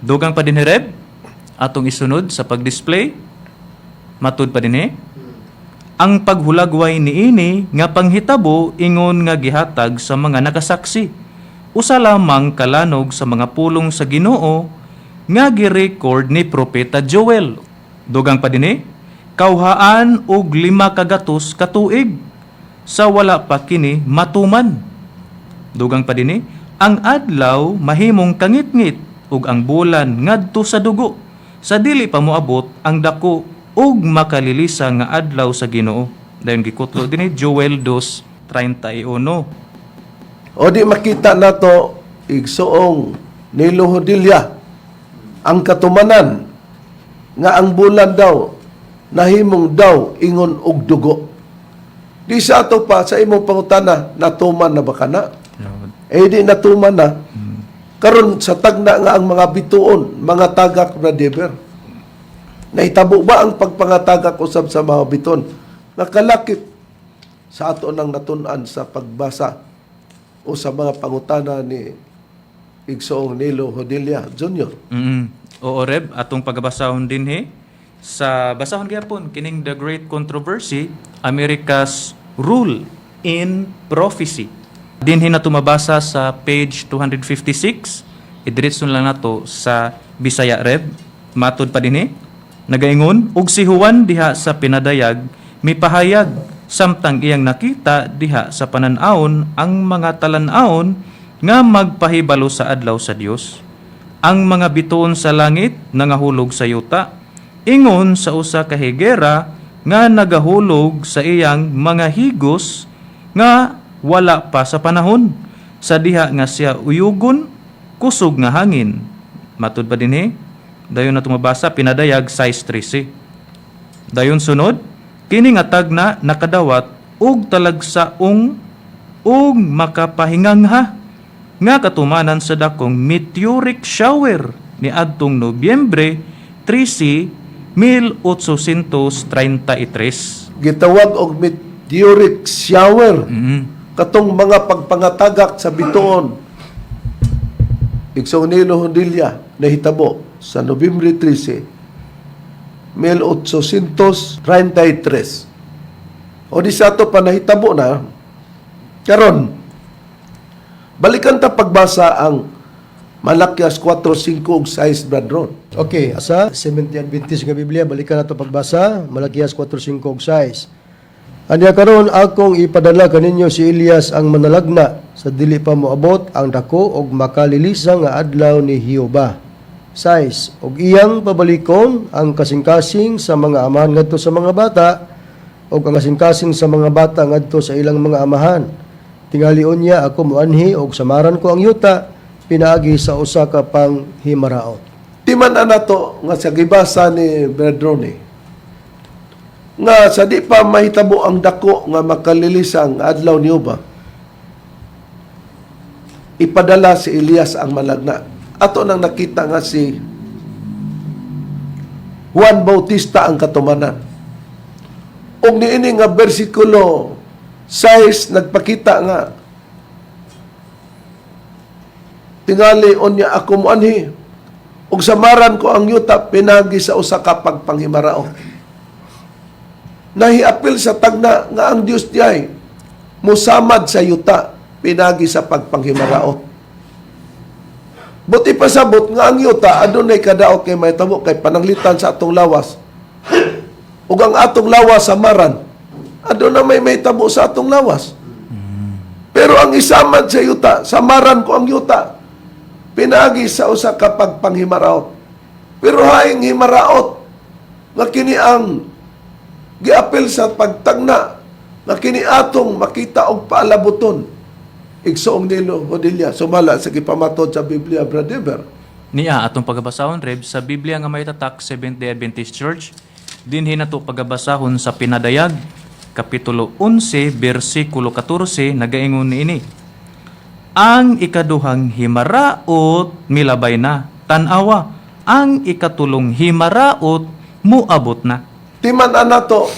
Dugang pa din, Reb, atong isunod sa pag-display. Matud pa din ang paghulagway niini nga panghitabo ingon nga gihatag sa mga nakasaksi. Usa lamang kalanog sa mga pulong sa Ginoo nga gi-record ni Propeta Joel. Dugang pa dinhi, kawhaan og 500 ka tuig sa wala pa kini matuman. Dugang pa dinhi, ang adlaw mahimong kangitngit ug ang bulan ngadto sa dugo sa dili pa moabot ang dako ug makalilisa nga adlaw sa Ginoo. Dayon gikutlo dinhi Joel 2:31. O di makita nato, igsoong Nilo Hodilla, ang katumanan nga ang bulan daw nahimong daw ingon og dugo. Di sa ato pa sa imong pangutana, natuman na ba kana? Eh di natuman na. Karon sa tagna nga ang mga bituon, mga tagak, brother. Nahitabo ba ang pagpangatagak usab sa mga bituon? Nakalakip sa ato nang natun-an sa pagbasa o sa mga pangutana ni Igsoong Nilo Hodilla Jr. Oo, Reb, atong pagabasahon dinhi sa basahon gyapon kining The Great Controversy, America's Rule in Prophecy. Dinhi na tumabasa sa page 256. Idiretso lang nato sa Bisaya, Reb. Matod pa dinhi, nagaingon, ug si Juan diha sa pinadayag mipahayag samtang iyang nakita diha sa panan-awon ang mga talan-awon nga magpahibalo sa adlaw sa Dios, ang mga bituon sa langit nangahulog sa yuta ingon sa usa ka higera nga nagahulog sa iyang mga higos nga wala pa sa panahon sa diha nga siya uyugon kusog nga hangin. Matud pa dinhi, dayon na tumabasa pinadayag size 13. Dayon sunod, kini nga tagna nakadawat og talagsaong ug makapahingangha nga katumanan sa dakong meteoric shower ni adtong Nobyembre 13, 1833. Gitawag og meteoric shower. Katong mga pagpangatagak sa bituon. Igsoong Nilo Hodilla, nahitabo sa Nobyembre 13, 1833. O di sa ato pa nahitabo na. Karon, balikan ta pagbasa ang Malakias 4, 5 ug 6, Brad Ron. Okay, sa Seventh Adventist nga Biblia, balikan nato pagbasa, Malakias 4:5 ug 6. Anya karon akong ipadala kaninyo si Elias ang manalagna sa dili pa moabot ang dako og makalilisa nga adlaw ni Jehova. 6. Og iyang pabalikon ang kasing-kasing sa mga amahan ngadto sa mga bata ug ang kasing-kasing sa mga bata ngadto sa ilang mga amahan. Tingali unya ako moanhi og samaran ko ang yuta pinaagi sa usa ka panghimaraot. Timan nato nga sa gibasa ni Brad Ronnie nga sa di pa mahitabo ang dako nga makalilisang adlaw ni Jehova, ipadala si Elias ang malagna. Ato nang nakita nga si Juan Bautista ang katumanan. Ug niini nga bersikulo 6 nagpakita nga tingali unya ako moanhi ug samaran ko ang yuta pinagi sa usa ka pagpanghimaraot. Nahiapil sa tagna nga ang Dios diay musamad sa yuta pinagi sa pagpanghimaraot. Buti pasabot nga ang yuta adunay kadaot kay mahitabo kay pananglitan sa atong lawas. Ug ang atong lawas samaran, aduna may mahitabo sa atong lawas. Pero ang isamad sa yuta, samaran ko ang yuta pinaagi sa usa ka pagpanghimaraot. Pero haing himaraot nga kini ang giapil sa pagtagna nga kini atong makita og paalabuton. Igsoong Nilo Hodilla, sumala sa gipamatod sa Biblia, Brother. Niya atong pagabasahon, Reb, sa Biblia nga may tatak Seventh Day Adventist Church. Dinhi nato pagabasahon sa Pinadayag kapitulo 11 bersikulo 14, nagaingon niini. Ang ikaduhang himaraot milabay na. Tan-awa, Ang ikatulong himaraot muabot na. Timan-an nato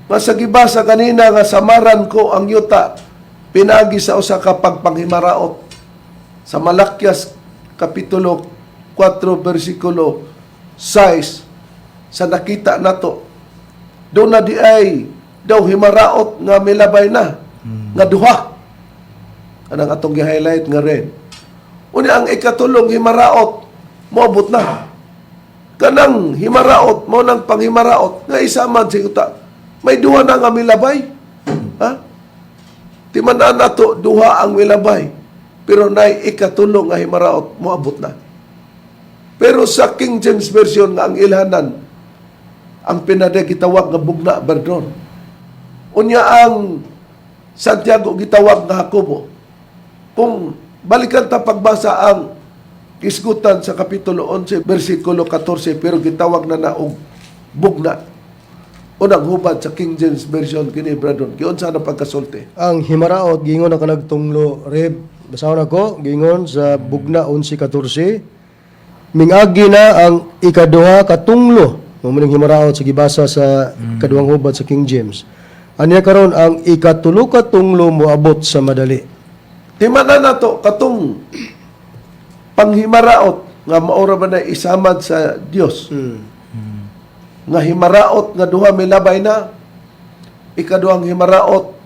nga sa gibasa kanina nga samaran ko ang yuta pinaagi sa usa ka pagpanghimaraot sa Malakias kapitulo 4 bersikulo 6 sa nakita nato doon na di ay daw himaraot nga milabay na nga duha kanang atong gi-highlight nga red. Unya ang ikatulong himaraot moabot na. Kanang himaraot mo nang panghimaraot nga isamad sa yuta. May duha na nga milabay. Ha? Timan-an nato duha ang milabay. Pero nay ikatulong nga himaraot moabot na. Pero sa King James Version nga ang ilhanan ang pinade gitawag nga bugna berdon. Unya ang Santiago gitawag nga Jacobo. Kung balikan ta pagbasa ang isgutan sa kapitulo 11 bersikulo 14 pero gitawag na na og bugna. Unang hubad sa King James Version kini, Bradon. Giunsa na pagkasulti? Ang himaraot giingon na kanag tunglo, Reb. Basahon ako giingon sa bugna 11:14. Mingagi na ang ikaduha katunglo. Mao ning himaraot sa gibasa sa kaduhang hubad sa King James. Aniya karon ang ikatulo katunglo moabot sa madali. Timan-an nato katong panghimaraot nga maura ba na isamad sa Dios. Nga himaraot nga duha milabay na, ikaduhang himaraot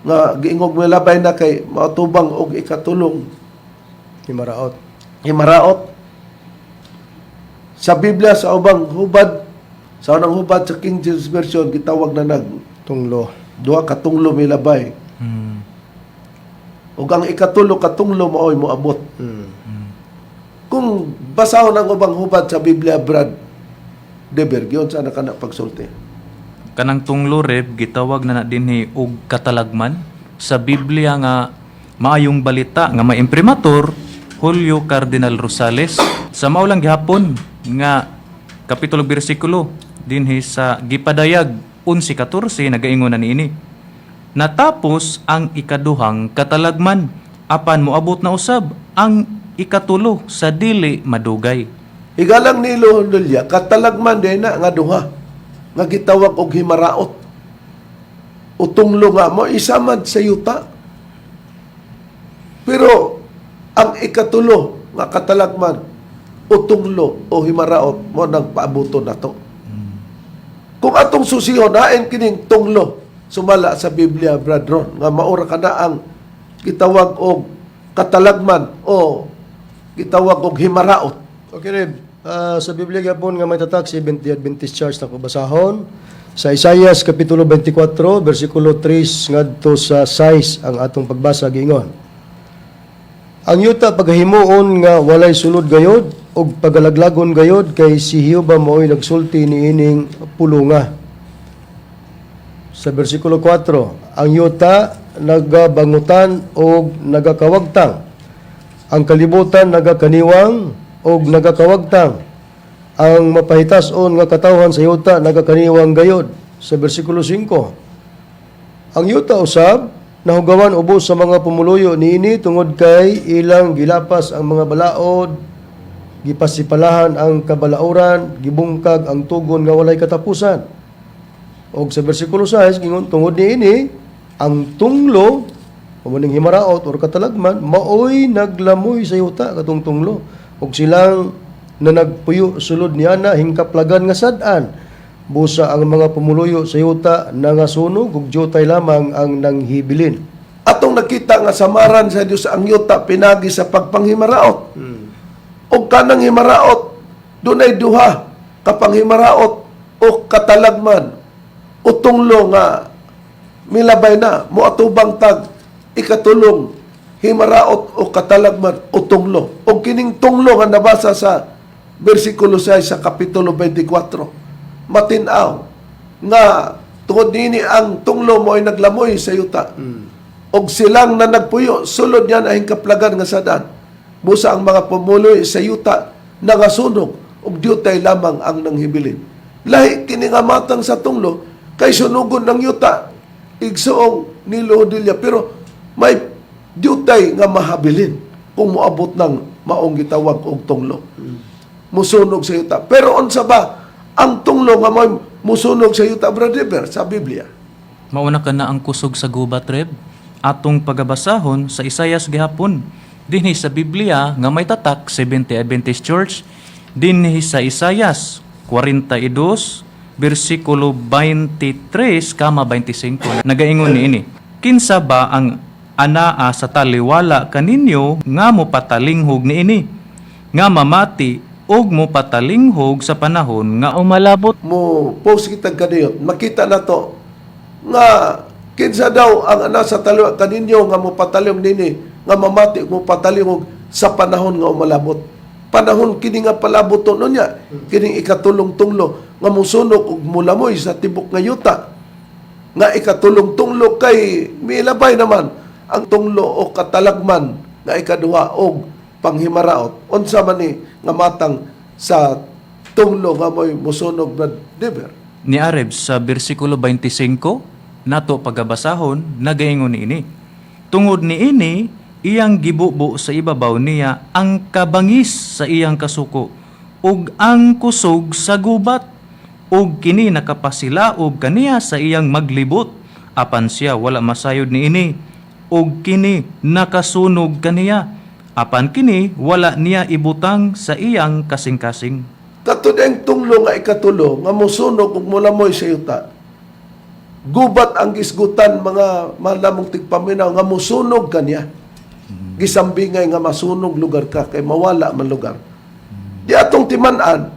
nga giingog milabay na kay maatubang og ikatulong Himaraot. Himaraot sa Biblia sa ubang hubad, sa unang hubad sa King James Version gitawag na nag Tunglo. Duha ka tunglo milabay ug ang ikatulo katunglo maoy moabot. Kung basahon ang ubang hubad sa Biblia, Brad Deber, giunsa na kana pagsulti? Kanang tunglo, Reb, gitawag na na dinhi og katalagman sa Biblia nga Maayong Balita nga may imprimatur Julio Cardinal Rosales sa mao lang gihapon nga kapitulo bersikulo dinhi sa gipadayag 11:14 nagaingon na niini. Natapos ang ikaduhang katalagman apan moabot na usab ang ikatulo sa dili madugay. Higalang nilo Nulya, katalagman din na nga duha nga gitawag og himaraot. Utunglo nga mo isamad sa yuta. Pero ang ikatulo nga katalagman, utunglo o himaraot mo nang paabuto nato. Kung atong susihon hain kining tunglo sumala sa Biblia, Brad Ron, nga maura ka na ang gitawag og katalagman o gitawag og himaraot. Okay, Reb. Sa Biblia gyapon nga may tatak Seventh Day Adventist Church na basahon sa Isaias kapitulo 24 bersikulo 3 ngadto sa 6 ang atong pagbasa giingon. Ang yuta pagahimuon nga walay sulod gayod ug pagalaglagon gayod kay si Jehova mao'y nagsulti niining pulunga. Sa bersikulo 4, ang yuta nagabangutan og nagakawagtang. Ang kalibutan nagakaniwang og nagakawagtang. Ang mapahitason nga katawhan sa yuta nagakaniwang gayod. Sa bersikulo 5, ang yuta usab nahugawan ubos sa mga pumuluyo niini tungod kay ilang gilapas ang mga balaod, gipasipalahan ang kabalauran, gibungkag ang tugon nga walay katapusan. Og sa bersikulo 6, gingon tungod niini ang tunglo mao ning himaraot or katalagman maoy naglamoy sa yuta katong tunglo ug silang na nagpuyo sulod niana hingkaplagan nga sad-an busa ang mga pumuluyo sa yuta nangasunog ug dyutay lamang ang nanghibilin. Atong nakita nga samaran sa Dios ang yuta pinagi sa pagpanghimaraot. Og kanang himaraot, dunay duha ka panghimaraot o katalagman o tunglo nga milabay na moatubang tag ikatulong himaraot o katalagman o tunglo. Og kining tunglo nga nabasa sa bersikulo 6 sa kapitulo 24, matin-aw nga tungod nini ang tunglo mo ay naglamoy sa yuta. Og silang na nagpuyo, sulod niyan ay kaplagan nga sadan. Busa ang mga pumuloy sa yuta nangasunog ug diyutay lamang ang nanghibilin. Lahi kini nga matang sa tunglo kay sunugon ng yuta igsuong ni Lodilla pero may diyutay nga mahabilin kung moabot ng maong gitawag og tunglo. musunog sa yuta. Pero unsa ba ang tunglo nga mo'y musunog sa yuta, Brother Dever, sa Biblia? Mauna ka na ang kusog sa gubat, Reb. Atong pagabasahon sa Isayas gihapon. Dinhi sa Biblia nga may tatak Seventh Adventist Church, dinhi sa Isayas 42 bersikulo 23 kama 25 nagaingon niini. Kinsa ba ang anaa sa taliwala kaninyo nga mopatalinghog niini? Nga mamati og mopatalinghog sa panahon nga umalabot. Mo post kitag kaniyot, makita na to nga kinsa daw ang ana sa taliwa kaninyo nga mopatalyong nini nga mamati ug mopatalingog sa panahon nga umalabot. Panahon kini nga palabot to niya, kining ikatulong tunglo nga musunog ug mulamoy sa tibok nga yuta. Nga ikatulong tunglo kay milabay naman ang tunglo o katalagman nga ikaduha og panghimaraot. Unsa man ni nga matang sa tunglo nga mo'y musunog, Brad Dever? Ni Areb sa bersikulo 25 nato pagabasahon nagaingon niini. Tungod niini iyang gibubo sa ibabaw niya ang kabangis sa iyang kasuko ug ang kusog sa gubat ug kini nakapasilaob kaniya sa iyang maglibot, apan siya wala masayod niini, ug kini nakasunog kaniya, apan kini wala niya ibutang sa iyang kasing-kasing. Kato ang tunglo nga ikatulo nga musunog ug mulamoy sa yuta. Gubat ang gisgutan, mga malamong tigpaminaw, nga musunog kaniya. Gisambingay nga masunog lugar ka kay mawala man lugar. Di atong timan-an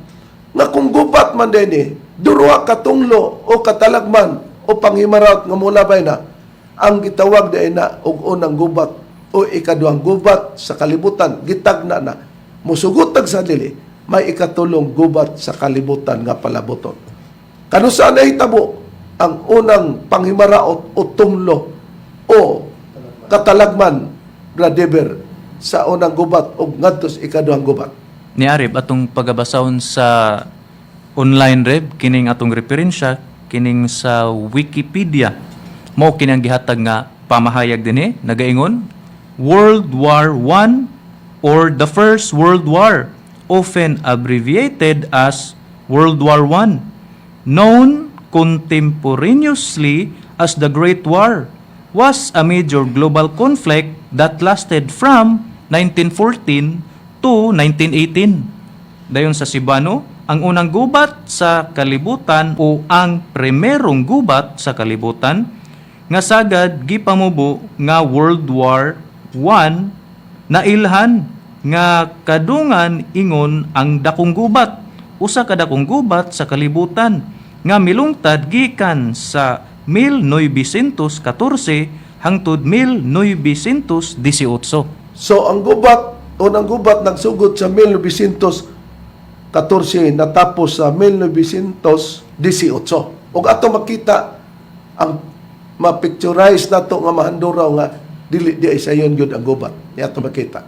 nga kung gubat man dinhi, duruha ka tunglo o katalagman o panghimaraot nga mulabay na ang gitawag di na og unang gubat o ikaduhang gubat sa kalibutan, gitagna na musugotag sa dili may ikatulong gubat sa kalibutan nga palaboton. Kanusa nahitabo ang unang panghimaraot o tunglo o katalagman, Brother, sa unang gubat o ngadto sa ikaduhang gubat? Ni Arib atong pagabasahon sa online, Reb, kining atong referensya kining sa Wikipedia, mao kini ang gihatag nga pamahayag dinhi. Nagaingon, World War I or the First World War, often abbreviated as World War I, known contemporaneously as the Great War, was a major global conflict that lasted from 1914 to 1918. Dayon sa Cebuano, ang unang gubat sa kalibutan o ang primerong gubat sa kalibutan nga sagad gipamubo nga World War I, nailhan nga kadungan ingon ang dakong gubat, usa ka dakong gubat sa kalibutan nga milungtad gikan sa 1914 hangtod 1918. So ang gubat, unang gubat nagsugod sa 1914, natapos sa 1918. Ug ato makita ang ma-picturize nato nga mahanduraw nga dili di ay sayon gyud ang gubat. Ni ato makita.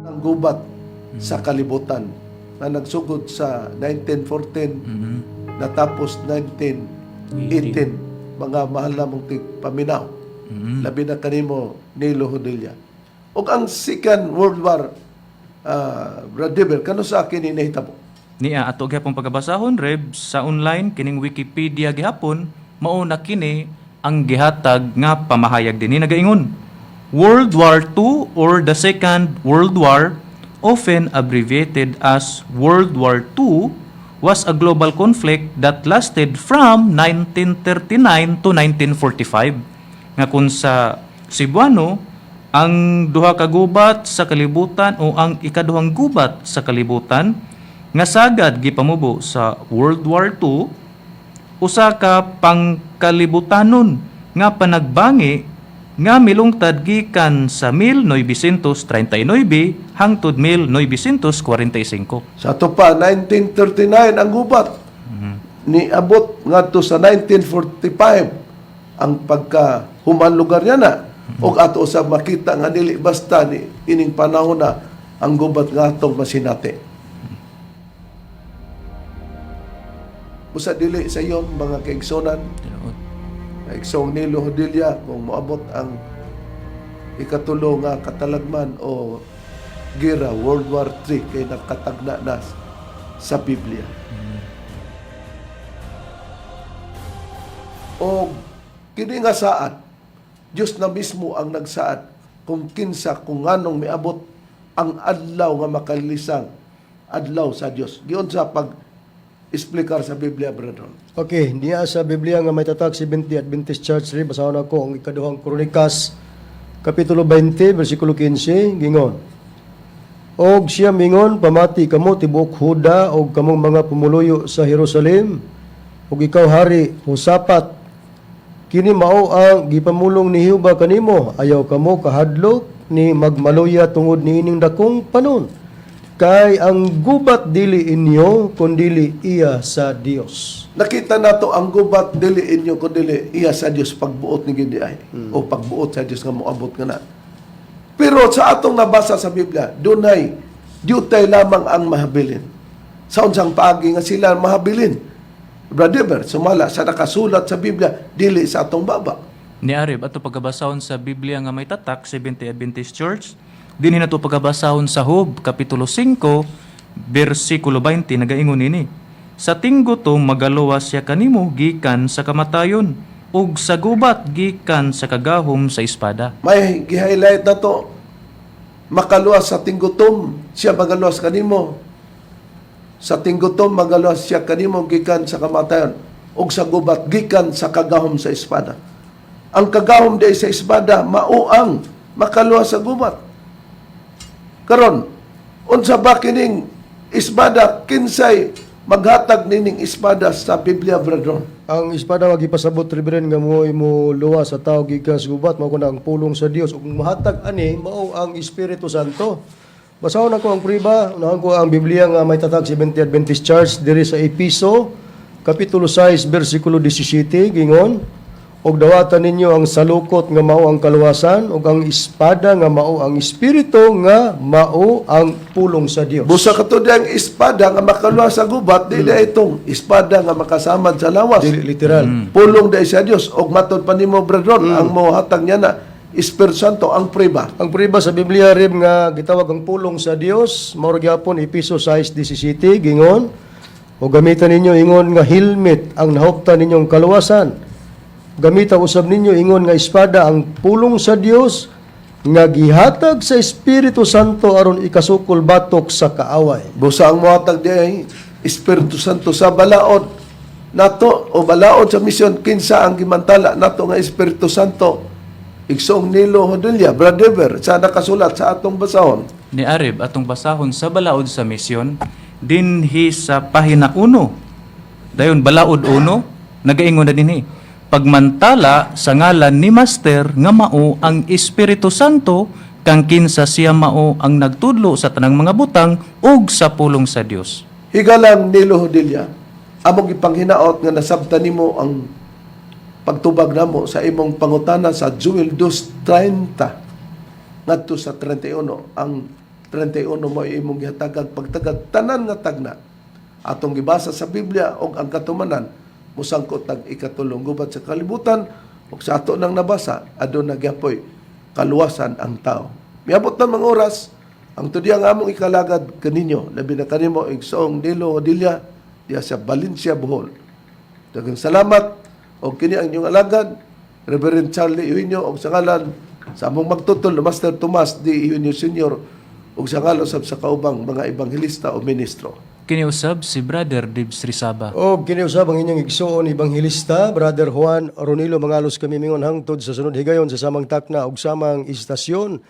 Ang gubat sa kalibutan na nagsugod sa 1914, natapos 1918, mga mahal namong tigpaminaw, labi na kanimo, Nilo Hodilla. Ug ang Second World War, Brad Dever, kano sa akin inahitabo? Niya ato gihapon pagabasahon, Reb, sa online kining Wikipedia gihapon, mao na kini ang gihatag nga pamahayag dinhi. Nagaingon, World War II or the Second World War, often abbreviated as World War II, was a global conflict that lasted from 1939 to 1945. Nga kun sa Cebuano, ang duha ka gubat sa kalibutan o ang ikaduhang gubat sa kalibutan nga sagad gipamubo sa World War II, usa ka pangkalibutanon nga panagbangi nga milungtad gikan sa 1939 hangtod 1945. Sa ato pa, 1939 ang gubat. Niabot ngadto sa 1945 ang pagka human lugar niya na. Og ato usab makita nga dili basta ni ining panahon na ang gubat nga atong masinati. Usa dili sa iyon, mga kaigsonan, Tinuod. Igsoong Nilo Hodilla, kung moabot ang ikatulo nga katalagman o gira, World War III, kay nakatagna na sa Biblia. O kini nga saad, Diyos na mismo ang nagsaad kung kinsa, kung nganong miabot ang adlaw nga makalisang adlaw sa Dios. Giun sa pag explicar sa Biblia, brother. Okay, niya sa Biblia nga may tatak 70 Adventist Church ri, basahon ako ang ikaduhang Kronikas kapitulo 20 bersikulo 15, gingon. Og siya mingon, "Pamati kamo tibuok Huda og kamong mga pumuluyo sa Jerusalem ug ikaw, Hari Husapat, kini mao ang gipamulong ni Jehova kanimo: Ayaw kamo kahadlok ni magmaluya tungod niining dakong panon, kay ang gubat dili inyo kundili iya sa Dios." Nakita nato ang gubat dili inyo kundi iya sa Dios, pagbuot ni gindi ay o pagbuot sa Dios nga moabot nga na. Pero sa atong nabasa sa Biblia, dunay diutay lamang ang mahabilin. Sa unsang paagi nga sila mahabilin? Brother, sumala sa nakasulat sa Biblia, dili sa atong baba. Ni Arib, ato pagkabasahon sa Biblia nga may tatak, Seventh Adventist Church, dinhi nato pagkabasahon sa Job, Kapitulo 5, versikulo 20, nagaingon nini: "Sa tinggutom magaluwas siya kanimo gikan sa kamatayon, ug sa gubat gikan sa kagahom sa espada." May gi-highlight na to. Makaluwas sa tinggutom, siya magaluwas kanimo. Sa tinggutom magaluwas siya kanimo gikan sa kamatayon ug sa gubat gikan sa kagahom sa espada. Ang kagahom di sa espada mao ang makaluwas sa gubat. Karon, unsa ba kining espada, kinsay maghatag nining espada sa Biblia, brethren? Ang espada nga gipasabot, Reverend, nga mo imo luwas sa tao gikan sa gubat mao kuna ang pulong sa Dios, ug mahatag ani mao ang Espiritu Santo. Basahon ako ang priba, unahan ko ang Biblia nga may tatag Seventh Adventist Church diri sa Episo kapitulo 6 bersikulo 17, gingon: "Og dawatan ninyo ang salukot nga mao ang kaluwasan ug ang espada nga mao ang Espiritu nga mao ang pulong sa Dios." Busa kato ang espada nga makaluwas sa gubat, dili itong espada nga makasamad sa lawas. Dili literal. Pulong dahil sa Dios og matod pa nimo, brethren, ang mohatag niya na Espiritu Santo, ang priba. Ang priba sa Biblia rib nga gitawag ang pulong sa Dios, mao ra gyapon Episo 6:17, gingon: "O gamitan ninyo ingon nga helmet ang nahuptan ninyong kaluwasan. Gamita usab ninyo ingon nga espada ang pulong sa Dios nga gihatag sa Espiritu Santo aron ikasukol batok sa kaaway." Busa ang mohatag di ay Espiritu Santo sa balaod nato o balaod sa misyon, kinsa ang gimantala nato nga Espiritu Santo? Igsoong Nilo Hodilla, brother, sa nakasulat sa atong basahon. Ni Arib, atong basahon sa balaod sa misyon, dinhi sa pahina 1. Dayon balaod 1, nagaingon na dinhi: "Pagmantala sa ngalan ni Master nga mao ang Espiritu Santo, kang kinsa siya mao ang nagtudlo sa tanang mga butang ug sa pulong sa Dios." Higalang Nilo Hodilla, among ipanghinaot nga nasabtan nimo ang pagtubag namo sa imong pangutana sa Joel 2:30 ngadto sa 31. Ang 31 mo imong gihatagag pagtagad tanan nga tagna atong gibasa sa Biblia og ang katumanan musangkot tag ikatulong gubat sa kalibutan, ug sa ato nang nabasa, aduna gyapoy kaluwasan ang tao. Miabot na mga oras ang tudi ang among ikalagad kaninyo, labi na kanimo, igsoong Nilo Hodilla, diya sa Valencia, Bohol. Daghang salamat, og kini ang inyong alagad, Reverend Charlie Eugenio, og sa ngalan sa among magtutol, Master Tomas D. Eugenio Sr., ug sa ngalan usab sa kaubang mga ebanghelista o ministro. Kini usab si Brother Dibs Rizaba. O kini usab ang inyong igsoon ebanghelista, Brother Juan Ronilo Mangalos. Kami mingon hangtod sa sunod higayon sa samang takna ug samang istasyon.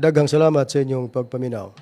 Daghang salamat sa inyong pagpaminaw.